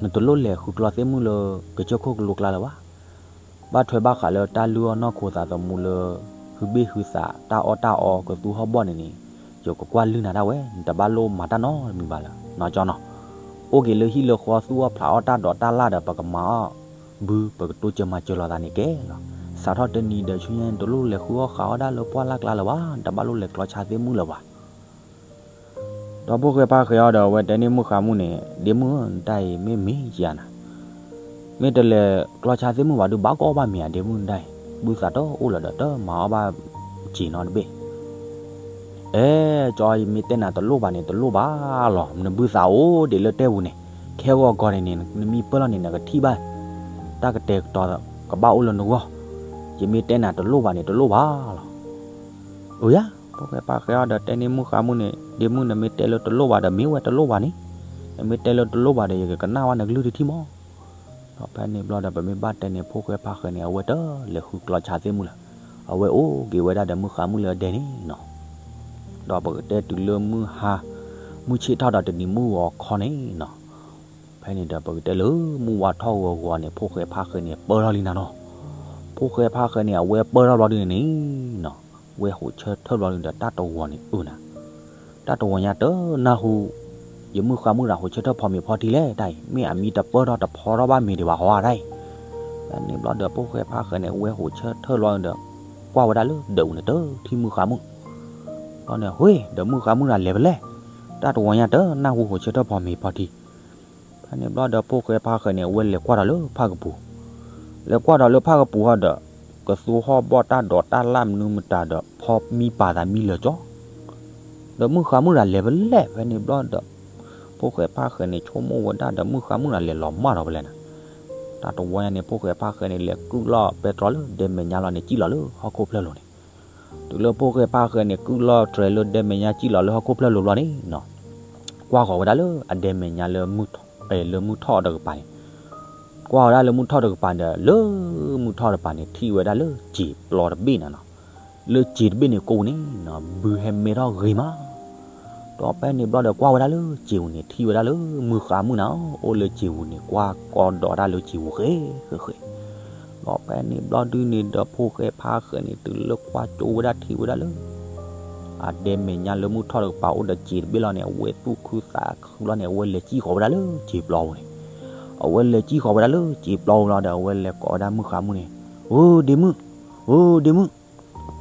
နတလိၣ်လဲၤဃုကျီသ့ၣ်မုၣ်လၢ ကစၢၢ်ခိၣ်ကလိကျါလၢၤဘၣ်. ဘၣ်ထွဲဘၣ်ဃးလၢတၢ်လုၢ်အီၣ်နီၢ်ခိသးသမူလၢ ဟုဘ့ၣ်ဟုသး တၢ်အီၣ်တၢ်အီကသူဟီၣ်ဘီၣ်န့ၣ်န့ၣ် ယကကွၢ်လုၢ်နၤဒၣ်ဝဲ နတဘၣ်လိၣ်မၤတၢ်နီတမံၤဘၣ်လၢၤ နီၢ်ကၠီနီၤ. အိၣ်က့ၤလၢဟံၣ်လၢဃီ သူၣ်အီၣ်ဖျးအီၣ်တၢ်ဒိးတၢ်လၣ်ဒီး ပကမၤအီၣ်ဘု ပကတိစၢၤမၤစၢၤလိာ်သးန့ၣ်ကဲလီၤ. စးထီၣ်တနံၤဒီးဆူညါ နတလိၣ်လဲၤဃုအီၣ်ဃးအီၣ်ဒၣ်လၢပှၢ်လၢ်ကျါလၢၤဘၣ်, နတဘၣ်လိၣ်လဲၤကျီဆါသ့ၣ်မုၣ်လၢၤဘၣ်. ဒီးဖိၣ်ဃဲဖါဃဲအီၤဒီး အဝဲတဲန့ၢ်မုၣ်ဃါမုၣ်န့ၣ်, ဒ့မုၣ်ဧၢ, နတၢ်အံၤမ့ၢ်မ့ၢ်ယၤနၤ, မ့ၢ်တလဲၤကျီဆါသ့ၣ်မုၣ်ဘၣ်ဒုး ဘၣ်ကအီၣ်ဘၣ်မ့ၤဧါ ဒ့မုၣ်နတၢ်အံၤ, ဘုသးတအိၣ်လၢၤဒီး တမၤအီၣ်ဘၣ်စ့ၤနီတဘ့ၣ်. အဲ, ကၠီအံၤ မ့ၢ်တဲနၤတလိၣ်ဘၣ်န့ၣ် တလိၣ်ဘၣ်လီၤ. နဘုသးအိၣ်ဒံးလၢတဲပူၤန့ၣ်, ခဲဂီၤကီၤန့ၣ်န့ၣ် နမ့ၢ်ပၢၢ်လီၤန့ၣ် နကထံၣ်ဘၣ် တၢ်ကတဲာ်ကတီၤကဘၣ်အိၣ်လၢနဂီၢ်. ယမ့ၢ်တဲနၤတလိၣ်ဘၣ်န့ၣ် တလိၣ်ဘၣ်လီၤ. အိယါ, ဖိၣ်ဃဲဖါဃဲအီၤဒီးတဲန့ၢ်မုၣ်ဃါမုၣ်န့ၣ်, ဒ့မုၣ် နမ့ၢ်တဲလၢတလိၣ်ဘၣ်ဒီး မ့ၢ်ဝဲတလိၣ်ဘၣ်န့ၣ်, နမ့ၢ်တဲလၢတလိၣ်ဘၣ်ဒီး ယကကနၣ်ဝဲနကလုၢ်တထံၣ်မး. ဒီးဖဲန့ၣ်ဘျီဒီး ပမ့ၢ်ဘၣ်တဲန့ၣ် ဖိၣ်ဃဲဖါဃဲန့ၣ် အဝဲတလဲၤဃုကျီဆါသ့ၣ်မုၣ်လၢၤ, အဝဲအိၣ်က့ၤဝဲဒၣ်ဒီးမုၣ်ဃါမုၣ်လၢအဒဲန့ၣ်နီၤ. ဒီးပကတဲတုၤလၢမုၢ်ဟါ, မုၢ်ဆ့ၣ်ထီၣ်ဒီးတနံၤမုၢ်ဂီၤခီန့ၣ်နီၤ, ဖဲန့ၣ်ဒီး ပကတဲလၢမုၢ်ဝါထီၣ်ဂီၤဂီၤန့ၣ် ဖိၣ်ဃဲဖါဃဲန့ၣ် ပၢၢ်ထီၣ်လံနၤနီၤ. ဖိၣ်ဃဲဖါဃဲန့ၣ် အဝဲပၢၢ်ထီၣ်ဘျီဒုန့ၣ်န့ၣ်နီၤ, ဝဲဟိးဆၢထၢၣ်ဘျီဒုဒီး တၢ်တဝီၤန့ၣ်အုၣ်နၤ တၢ်တဝီၤညါတနၢ်ဟူ, ယမုၣ်ဃါမုၣ်ရၤဟိးဆၢထၢၣ်ဖီမ့ၤဖီထံလဲၣ် တၢ်အံၤ မ့ၢ်အမံတပၢၢ်ထီၣ်တဖီထီၣ်ဘၣ်မ့ၤဒံးဘၣ်ဟီဧါတၢ်အံၤ. ဖဲန့ၣ်ဘျီဒီး ဖိၣ်ဃဲဖါဃဲန့ၣ် ဝဲဟိးဆၢထၢၣ်လီၤဒီး ကွၢ်ဝဲဒၣ်လၢဒၢးပူၤန့ၣ် တထံၣ်မုၣ်ဃါမုၣ်. ဘျီန့ၣ် ဟ့ၣ် ဒီးမုၣ်ဃါမုၣ်ရၤလဲၤဖဲလဲၣ်, တၢ်တဝီၤညါတနၢ်ဟူဟိးဆၢထၢၣ်ဖီမ့ၤဖီထံ. ဖဲန့ၣ်ဘျီဒီး ဖိၣ်ဃဲဖါဃဲန့ၣ် အဝဲလဲၤကွၢ်ဒီးလၢဖၣ်ကပူၤ, လဲၤကွၢ်ဒီးလၢဖၣ်ကပူၤဟီဒီး ကသူဟီၣ်ဘီၣ်တၢ်ဒိးတၢ်လၣ်မနုၤမတၤဒီး ဖီမံပာ်သးမံလၢာ်ကၠီ ဒီးမုၣ်ဃါမုၣ်ရၤလဲၤဖဲလဲၣ်. ဖဲန့ၣ်ဘျီဒီး ဖိၣ်ဃဲဖါဃဲန့ၣ် ဆိကမိၣ်ဝဲဒၣ်ဒီး မုၣ်ဃါမုၣ်ရၤလဲၤလီၤမၢ်ဒီးဖဲလဲၣ်နၤ. တၢ်တဝီညါန့ၣ် ဖိၣ်ဃဲဖါဃဲန့ၣ် လဲၤကုၢ်လီၤပဲတြီလၢဒဲမဲာ်ညါလီၤန့ၣ် စံၣ်လီၤလၢဟီၣ်ခိၣ်ဖျၢၣ်လိၤန့ၣ်. တုၤလၢဖိၣ်ဃဲဖါဃဲန့ၣ် ကုၢ်လီၤတြဲၤလၢဒဲမဲာ်ညါစံၣ်လီၤလၢဟီၣ်ခိၣ်ဖျၢၣ်လိၤဘျီန့ၣ်နီၤ, ကွၢ်ဃီၤဝဲဒၣ်လၢအဒဲမဲာ်ညါလၢမုၢ်ထီၣ်, လၢမုၢ်ထီၣ်တကပၤန့ၣ်, ကွၢ်ဝဲဒၣ်လၢမုၢ်ထီၣ်တကပၤဒီး လၢမုၢ်ထီၣ်တကပၤန့ၣ် ထံၣ်ဝဲဒၣ်လၢစ့ၤပျီတဘ့ၣ်နၤနီၤ. လၢစ့ၤတဘ့ၣ်န့ၣ်ကိးပူၤန့ၣ်နီၤ ဘုဟဲမဲထီၣ်ဂ့ၤမး. ဒီးဖဲန့ၣ်ဘျီဒီး ကွၢ်ဝဲဒၣ်လၢစ့ၤပူၤန့ၣ် ထံၣ်ဝဲဒၣ်လၢမုၣ်ဃါမုၣ်နၤ အိၣ်လၢစ့ၤပူၤန့ၣ် ကွၢ်ကီဒီးဒၣ်လၢစ့ၤပူၤဃဲဃဲဃဲ. ဒီးဖဲန့ၣ်ဘျီဒုန့ၣ်ဒီး ဖိၣ်ဃဲဖါဃဲန့ၣ် တုၤလၢကွၢ်ကၠိဝဲဒၣ်ထံၣ်ဝဲဒၣ်လၢ အဒဲမဲာ်ညါလၢမုၢ်ထီၣ်တကပၤအိၣ်ဒီးစ့ၤတဘ့ၣ်လီၤန့ၣ် အဝဲသူၣ်ခုသးခုလီၤန့ၣ် အဝဲလဲၤစံၣ်ဃီၤဝဲဒၣ်လၢစ့ၤပျီပူၤန့ၣ်. အဝဲလဲၤစံၣ်ဃီၤဝဲဒၣ်လၢစ့ၤပျီပူၤလီၤဒီး အဝဲလဲၤကိးဝဲဒၣ်မုၣ်ဃါမုၣ်န့ၣ်, အိ ဒ့မုၣ်, အိ ဒ့မုၣ်,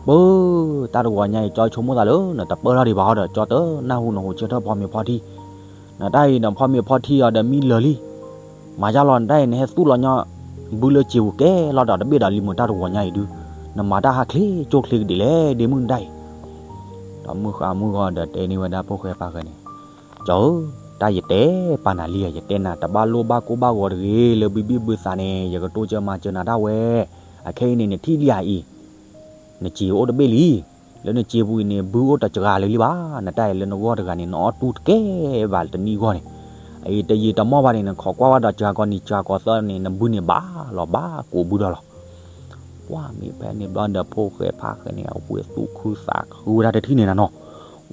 ပၢ်, တၢ်တဝီညါအံၤ ကၠီဆိကမိၣ်သးလၢ နတပၢၢ်ထီၣ်ဒံးဘၣ်ဟီဒီး ကၠီတနၢ်ဟူနဟိးဆၢထၢၣ်ဖီမ့ၤဖီထံ. နတၢ်အံၤ နဖီမ့ၤဖီထံအီၤဒီးမံလၢာ်လံ. မၤယါလီၤ နတၢ်အံၤ နဟဲသူၣ်လီၤညီ ဘုလၢစ့ၤပူၤကဲလီၤဒီးတဘ့ၣ်ဒီးလံမုၢ် တၢ်တဝီညါအံၤဒုး, နမၤတၢ်ဟးချ့ကၠိချ့ကဒံးလဲၣ် ဒ့မုၣ်နတၢ်အံၤ. ဒီးမုၢ်ဃါမုၢ်ဂီၤဒီးတဲန့ၢ်ဝဲဒၣ်ဖိၣ်ဃဲဖါဃဲန့ၣ်, ကၠီဧၢ, တၢ်ယတဲပာ်နၤလံဧါ, ယတဲနၤတဘၣ်လိၣ်ဘၣ်ကိၢ်ဘၣ်ဂီၤတဂ့ၤ, လၢဘံဘံၣ်ဘုသးန့ၣ် ယကတိၢ်ကၢမၤစၢၤနၤဒၣ်ဝဲ, အခဲအံၤန့ၣ် နထံၣ်လံဧါအံၤ, နစံာ်အိၣ်တဘ့ၣ်လံ, လၢနစံာ်ပူၤအံၤန့ၣ် ဘုအိၣ်တစှၤလၢၤလံဘၣ်, နတၢ်အံၤလၢနဂီၢ်တဂၤန့ၣ် နအီၣ်တူၢ်တကဲဘၣ်တနံၣ်ဂီၢ်န့ၣ်, အအံၤတယံာ်တမီၢ်ဘၣ်န့ၣ် နခိးကွၢ်ဝဲဒီးစှၤကီးနံၤစှၤကီးသၢန့ၣ် နဘုန့ၣ်ဘၣ်လီၤဘၣ်ကိးဘုဒီးလီၤ. ပှၢ်မ့ၢ်ဖဲန့ၣ်ဘျီဒီးဖိၣ်ဃဲဖါဃဲန့ၣ် အဝဲသူၣ်ခုသးခုဝဲဒၣ်တထံၣ်န့ၣ်နၤနီၤ,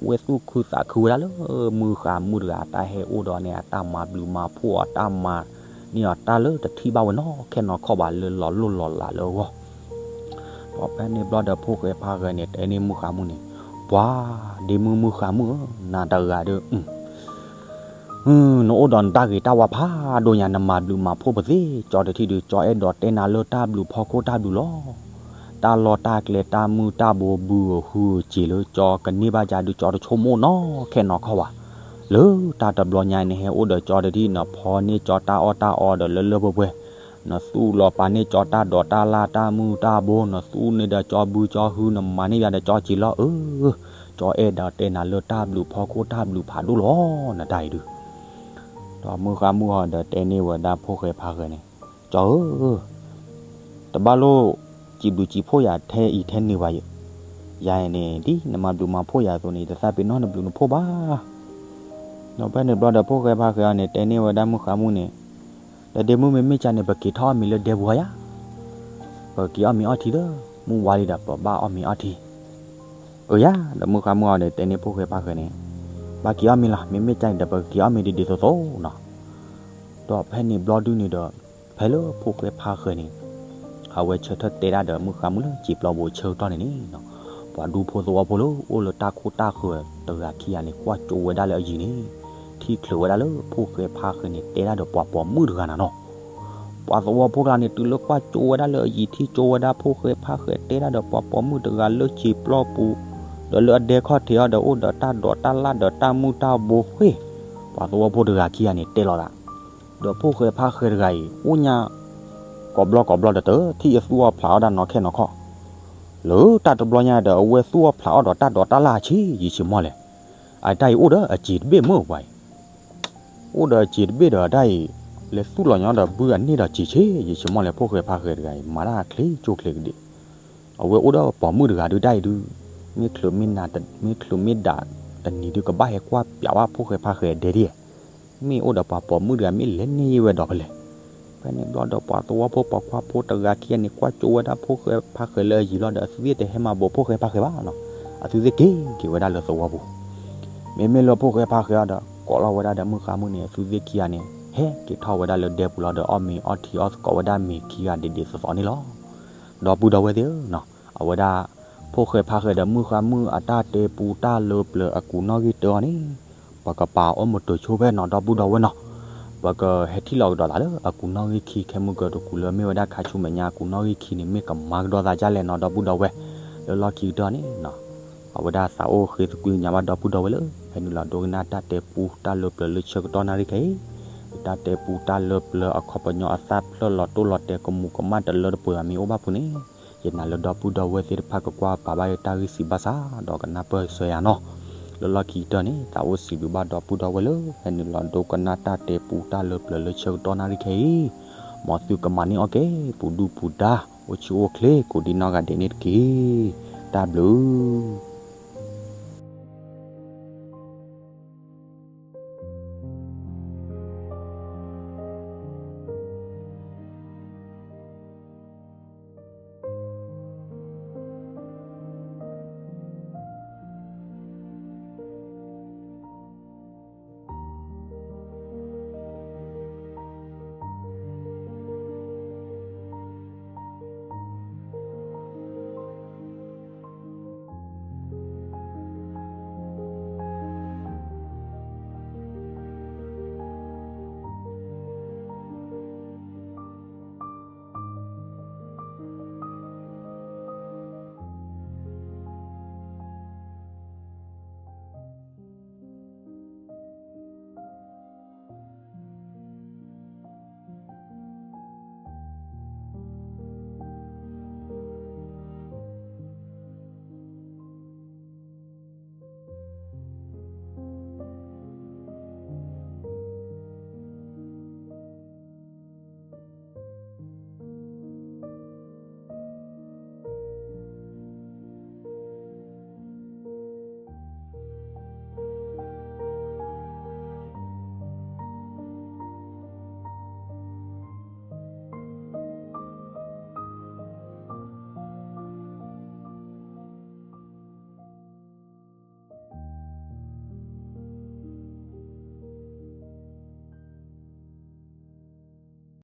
ဝဲသူၣ်ခုသးခုဝဲဒၣ်လၢ မုၢ်ဃါမုၢ်တဂၤအတၢ်ဟဲအိၣ်ဒီးန့ၣ် အတၢ်မၤဘျုးမၤဖှိၣ်အီၤ တၢ်မၤန့ၢ်အီၤတၢ်လၢတထံၣ်ဘၣ်ဝဲနီၢ်ခဲနီၢ်ခီၣ်ဘၣ် လၢလီၤလိၢ်လီၤလးလၢအဂီၢ်. ဒီးဖဲန့ၣ်ဘျီဒီးဖိၣ်ဃဲဖါဃဲန့ၣ် တဲန့ၢ်မုၢ်ဃါမုၢ်န့ၣ်, ပှၤဒ့မုၢ်မုၢ်ဃါမုၢ်ဧၢ, နၤတဂၤဒီး နအိၣ်ဒီးနတၢ်ဂ့ၤတၢ်ဝါဖးဒိၣ်ညါ နမၤဘျုးမၤဖှိၣ်ပသ့ၣ်ကၠီတထံၣ်ဒီး ကၠီအဲၣ်ဒိးတဲနၤလၢတၢ်ဘျုးဖီခိၣ်တၢ်ဘျုးလီၤ. တၢ်လီၢ်တၢ်ကျဲတၢ်မုၢ်တၢ်ဘိဘုဂုာ်ဟုစ့ၤလၢကၠီကန့ၢ်ဘၣ်ယၤဒုး ကၠီတဆိကမိၣ်နီၢ်ခဲနီၢ်ခီၣ်ဘၣ်. လၢတၢ်တဘျီညါအံၤ နဟဲအိၣ်ဒီးကၠီတထံၣ် နဖီန့ၢ်ကၠီတၢ်အီၣ်တၢ်အီဒီးလၢလၢပှဲၤပှဲၤ, နသူၣ်လီၤပာ်န့ၢ်ကၠီတၢ်ဒိးတၢ်လၢ်တၢ်မုၢ်တၢ်ဘိ, နသူၣ်န့ၢ်ဒီးကၠီဘုကၠီဟု နမၤန့ၢ်ယၤဒီးကၠီစ့ၤလီၤဧၢ, ကၠီအဲၣ်ဒိးတဲနၤလၢတၢ်ဘျုးဖီခိၣ်တၢ်ဘျုးဖးဒိၣ်လီၤ နတၢ်အံၤဒုး. ဒီးမုၢ်ဃါမုၢ်ဂီၤဒီးတဲန့ၢ်ဝဲဒၣ်ဖိၣ်ဃဲဖါဃဲန့ၣ်, ကၠီဧၢ, တဘၣ်လိၣ်စံးဘျုးစံးဖှိၣ်ယၤထဲအံၤထဲန့ၣ်ဘၣ်ယဲ, ယၤအံၤန့ၣ် ဒ်နမၤဘျုးမၤဖှိၣ်ယၤအသိးန့ၣ် ယတသးပ့ၤနီၣ်နဘျုးနဖှိၣ်ဘၣ်. ဒီးဖဲန့ၣ်ဘျီဒီးဖိၣ်ဃဲဖါဃဲအံၤန့ၣ် တဲန့ၢ်ဝဲဒၣ်မုၢ်ဃါမုၢ်န့ၣ်, ဒီးဒ့မုၢ်မ့မ့ၢ်ကၢ်န့ၣ် ပက့ၤထီၣ်အီၣ်မ့ၤလၢဒဲပူၤဧါယၤ, ပက့ၤအီၣ်မ့ၤအီထံလၢ မုၢ်ဝါလံဒီး ပဘၣ်အီၣ်မ့ၤအီထံ အၢယၤ, ဒီးမုၢ်ဃါမုၢ်အီၤဒီးတဲန့ၢ်ဖိၣ်ဃဲဖါဃဲန့ၣ်, ဘၣ်က့ၤအီၣ်မ့ၤလီၤ, မ့မ့ၢ်ကၢ်န့ၣ်ဒီး ပကက့ၤအီၣ်မ့ၤဒ်ဒ်သိးသိးနီၤ. ဒီးဖဲန့ၣ်ဘျီဒုန့ၣ်ဒီး ဖဲလၢဖိၣ်ဃဲဖါဃဲန့ၣ် အဝဲဆၢထၢၣ်တဲဒၣ်ဒီးမုၢ်ဃါမုၢ်လၢစံာ်ပျီပူၤဆၢကတီၢ်န့ၣ်န့ၣ်နီၤ, ပှၤဒူဖိသဝီဖိလၢအိၣ်လၢတၢ်ခိတၢ်ဃၢၤတဂၤခံဂၤန့ၣ် ကွၢ်ကၠိဝဲဒၣ်လၢအယံၤန့ၣ်, ထံၣ်ချုးဝဲဒၣ်လၢဖိၣ်ဃဲဖါဃဲန့ၣ် တဲဒၣ်ဒီးပှၤပိာ်မုၣ်တဂၤနၤနီၤ. ပှၤသဝီဖိတဂၤန့ၣ် တုၤလၢကွၢ်ကၠိဝဲဒၣ်လၢအယံၤ ထံၣ်ကၠိဝဲဒၣ်ဖိၣ်ဃဲဖါဃဲတဲဒၣ်ဒီးပှၤပိာ်မုၣ်တဂၤလၢစံာ်ပျီပူၤ, ဒီးလၢအဒဲခီၣ်ထံးအီၤဒီးအိၣ်ဒီးတၢ်ဒိးတၢ်လၢ်ဒီးတၢ်မုၢ်တၢ်ဘိဃ့ၢ်, ပှၤသဝီဖိတဂၤခံဂၤန့ၣ်တဲလီၤသး, ဒီးဖိၣ်ဃဲဖါဃဲတဂၤအံၤ အိၣ်ညါ ကိးဘျီကိးဘျီဒီးတထံၣ်အသူၣ်အီၣ်ဖျးအီၣ်တၢ်နီၢ်ခဲနီၢ်ခီၣ်, လၢတၢ်တဘျီညါဒီး အဝဲသူၣ်အီၣ်ဖျးအီၣ်ဒီးတၢ်ဒိးတၢ်လၢ်ဆ့ ယံာ်ဆ့မီၢ်လဲၣ်. အတၢ်အံၤအိၣ်ဒီးအစံာ်တဘ့ၣ်မုၢ်ပှၤအံၤ အိၣ်ဒီးအစံာ်တဘ့ၣ်ဒီးတၢ်အံၤ လဲၤသူၣ်လီၤညီဒီးဘုအန့ၢ်ဒီးစံာ်ဆ့ ယံာ်ဆ့မီၢ်လဲၣ်. ဖိၣ်ဃဲဖါဃဲတဂၤအံၤ မၤတၢ်ချ့ကၠိချ့ကဒ့ၣ်, အဝဲအိၣ်ဒီးပိာ်မုၣ်တဂၤဒုးတၢ်အံၤဒုး, မ့ၢ်ချုးမ့ၢ်ဒၣ်တနံၤဒုး ကဘၣ်ဟဲကွၢ်ပျးဝဲဖိၣ်ဃဲဖါဃဲဒဲဒ် မ့ၢ်အိၣ်ဒီးပှၤပိာ်မုၣ်တဂၤ မ့ၢ်လဲၤန့ၢ်ယ့ၢ်ဝဲဒီးဖဲလဲၣ်. ဖဲန့ၣ်ဘျီဒီးပှၤသဝီဖိပိာ်ခွါဖိတဂၤခံဂၤန့ၣ် ကွၢ်ကၠိဝဲဒၣ်ဖိၣ်ဃဲဖါဃဲလၢအယံၤလီၤဒီး အသုသ့ၣ်တဟဲမၤဘိးဖိၣ်ဃဲဖါဃဲဘၣ်နီၤ, အသုသ့ၣ်က့ၤက့ၤဝဲဒၣ်လၢသဝီပူၤ. မ့မ့ၢ်လၢဖိၣ်ဃဲဖါဃဲအီၤဒီး ကိးလီၤဝဲဒၣ်ဒီးမုၢ်ဃါမုၢ်န့ၣ် အသုသ့ၣ်ခံဂၤန့ၣ် ဟဲက့ၤထီၣ်ဝဲဒၣ်လၢဒဲပူၤလီၤဒီး အီၣ်မ့ၤအီထံအီသကိးဝဲဒၣ်မ့ၤခံဂၤဒ့ဒ့သိးသိးန့ၣ်လီၤ. ဒီပုၢ်ဒီဝဲၢ်သ့ၣ်ဧၢနီၤ, အဝဲဒၣ် ဖိၣ်ဃဲဖါဃဲဒီးမုၢ်ဃါမုၢ်အတၢ်တဲပူတၢ်လၢပျၢၤအကူးနီၣ်ဂံၢ်တၢအီၤန့ၣ် ပကပာ်အိၣ်မုာ်တိၤဆိဖဲနီၤ ဒီပုၢ်ဒီဝဲၢ်နီၤ, ပကဟဲထံၣ်လိာ်ကဒီးသးလၢအကူးနီၣ်ဂံၢ်ခံ ခဲမုၢ်ကၢတကူးလၢမ့ၢ်ဝဲဒၣ်ခါဆူမဲာ်ညါ အကူးနီၣ်ဂံၢ်ခံန့ၣ် မ့ၢ်ကမၤကဒီးသးဒ်လဲၣ်နီၤ ဒီပုၢ်ဒီဝဲၢ်. လၢလီၢ်ခံကတၢၢ်န့ၣ်နီၤ အဝဲဒၣ်သးအိၣ်ဃ့သကွံာ်ညါဘၣ်ဒီပုၢ်ဒီဝဲၢ်လၢ ဟဲနုာ်လီၤဒိကနၣ်တၢ်တဲပူတၢ်လၢပျၢၤလၢဆၢကတီၢ်နၣ်ရံၣ်ခဲအံၤ, တၢ်တဲပူတၢ်လၢပျၢၤအခီပညီအသၣ်ဖျၢၣ်လီၤတိၢ်လီၤတဲာ်ကမူးကမၣ်တလၢတပှဲၤမ့ၢ်အိၣ်ဘၣ်ဖုးန့ၣ် ယနာ်လၢဒီပုၢ်ဒီဝဲၢ်သ့ၣ်တဖၣ်ကကွၢ်ပာ်ဘၣ်ယတၢ်ဂံၢ်စံးဘၣ်ဆၣ် ဒီးကနၢ်ပၢၢ်ဆၢယၤနီၤ. လၢလီၢ်ခံကတၢၢ်န့ၣ် သးအိၣ်စံးဘျုးဘၣ်ဒီပုၢ်ဒီဝဲၢ်လၢ ဟဲနုာ်လီၤဒိကနၣ်တၢ်တဲပူတၢ်လၢပျၢၤလၢဆၢကတီၢ်နၣ်ရံၣ်ခဲအံၤ, မ်သုကမၤန့ၢ်အီၣ်က့ၤ ပူၤဒုၣ်ပူၤဒါ အိၣ်ဆူၣ်အိၣ်ချ့ ကိးဒံနီၢ်ဂၤဒဲးန့ၣ်တက့ၢ်. တၢ်ဘျုး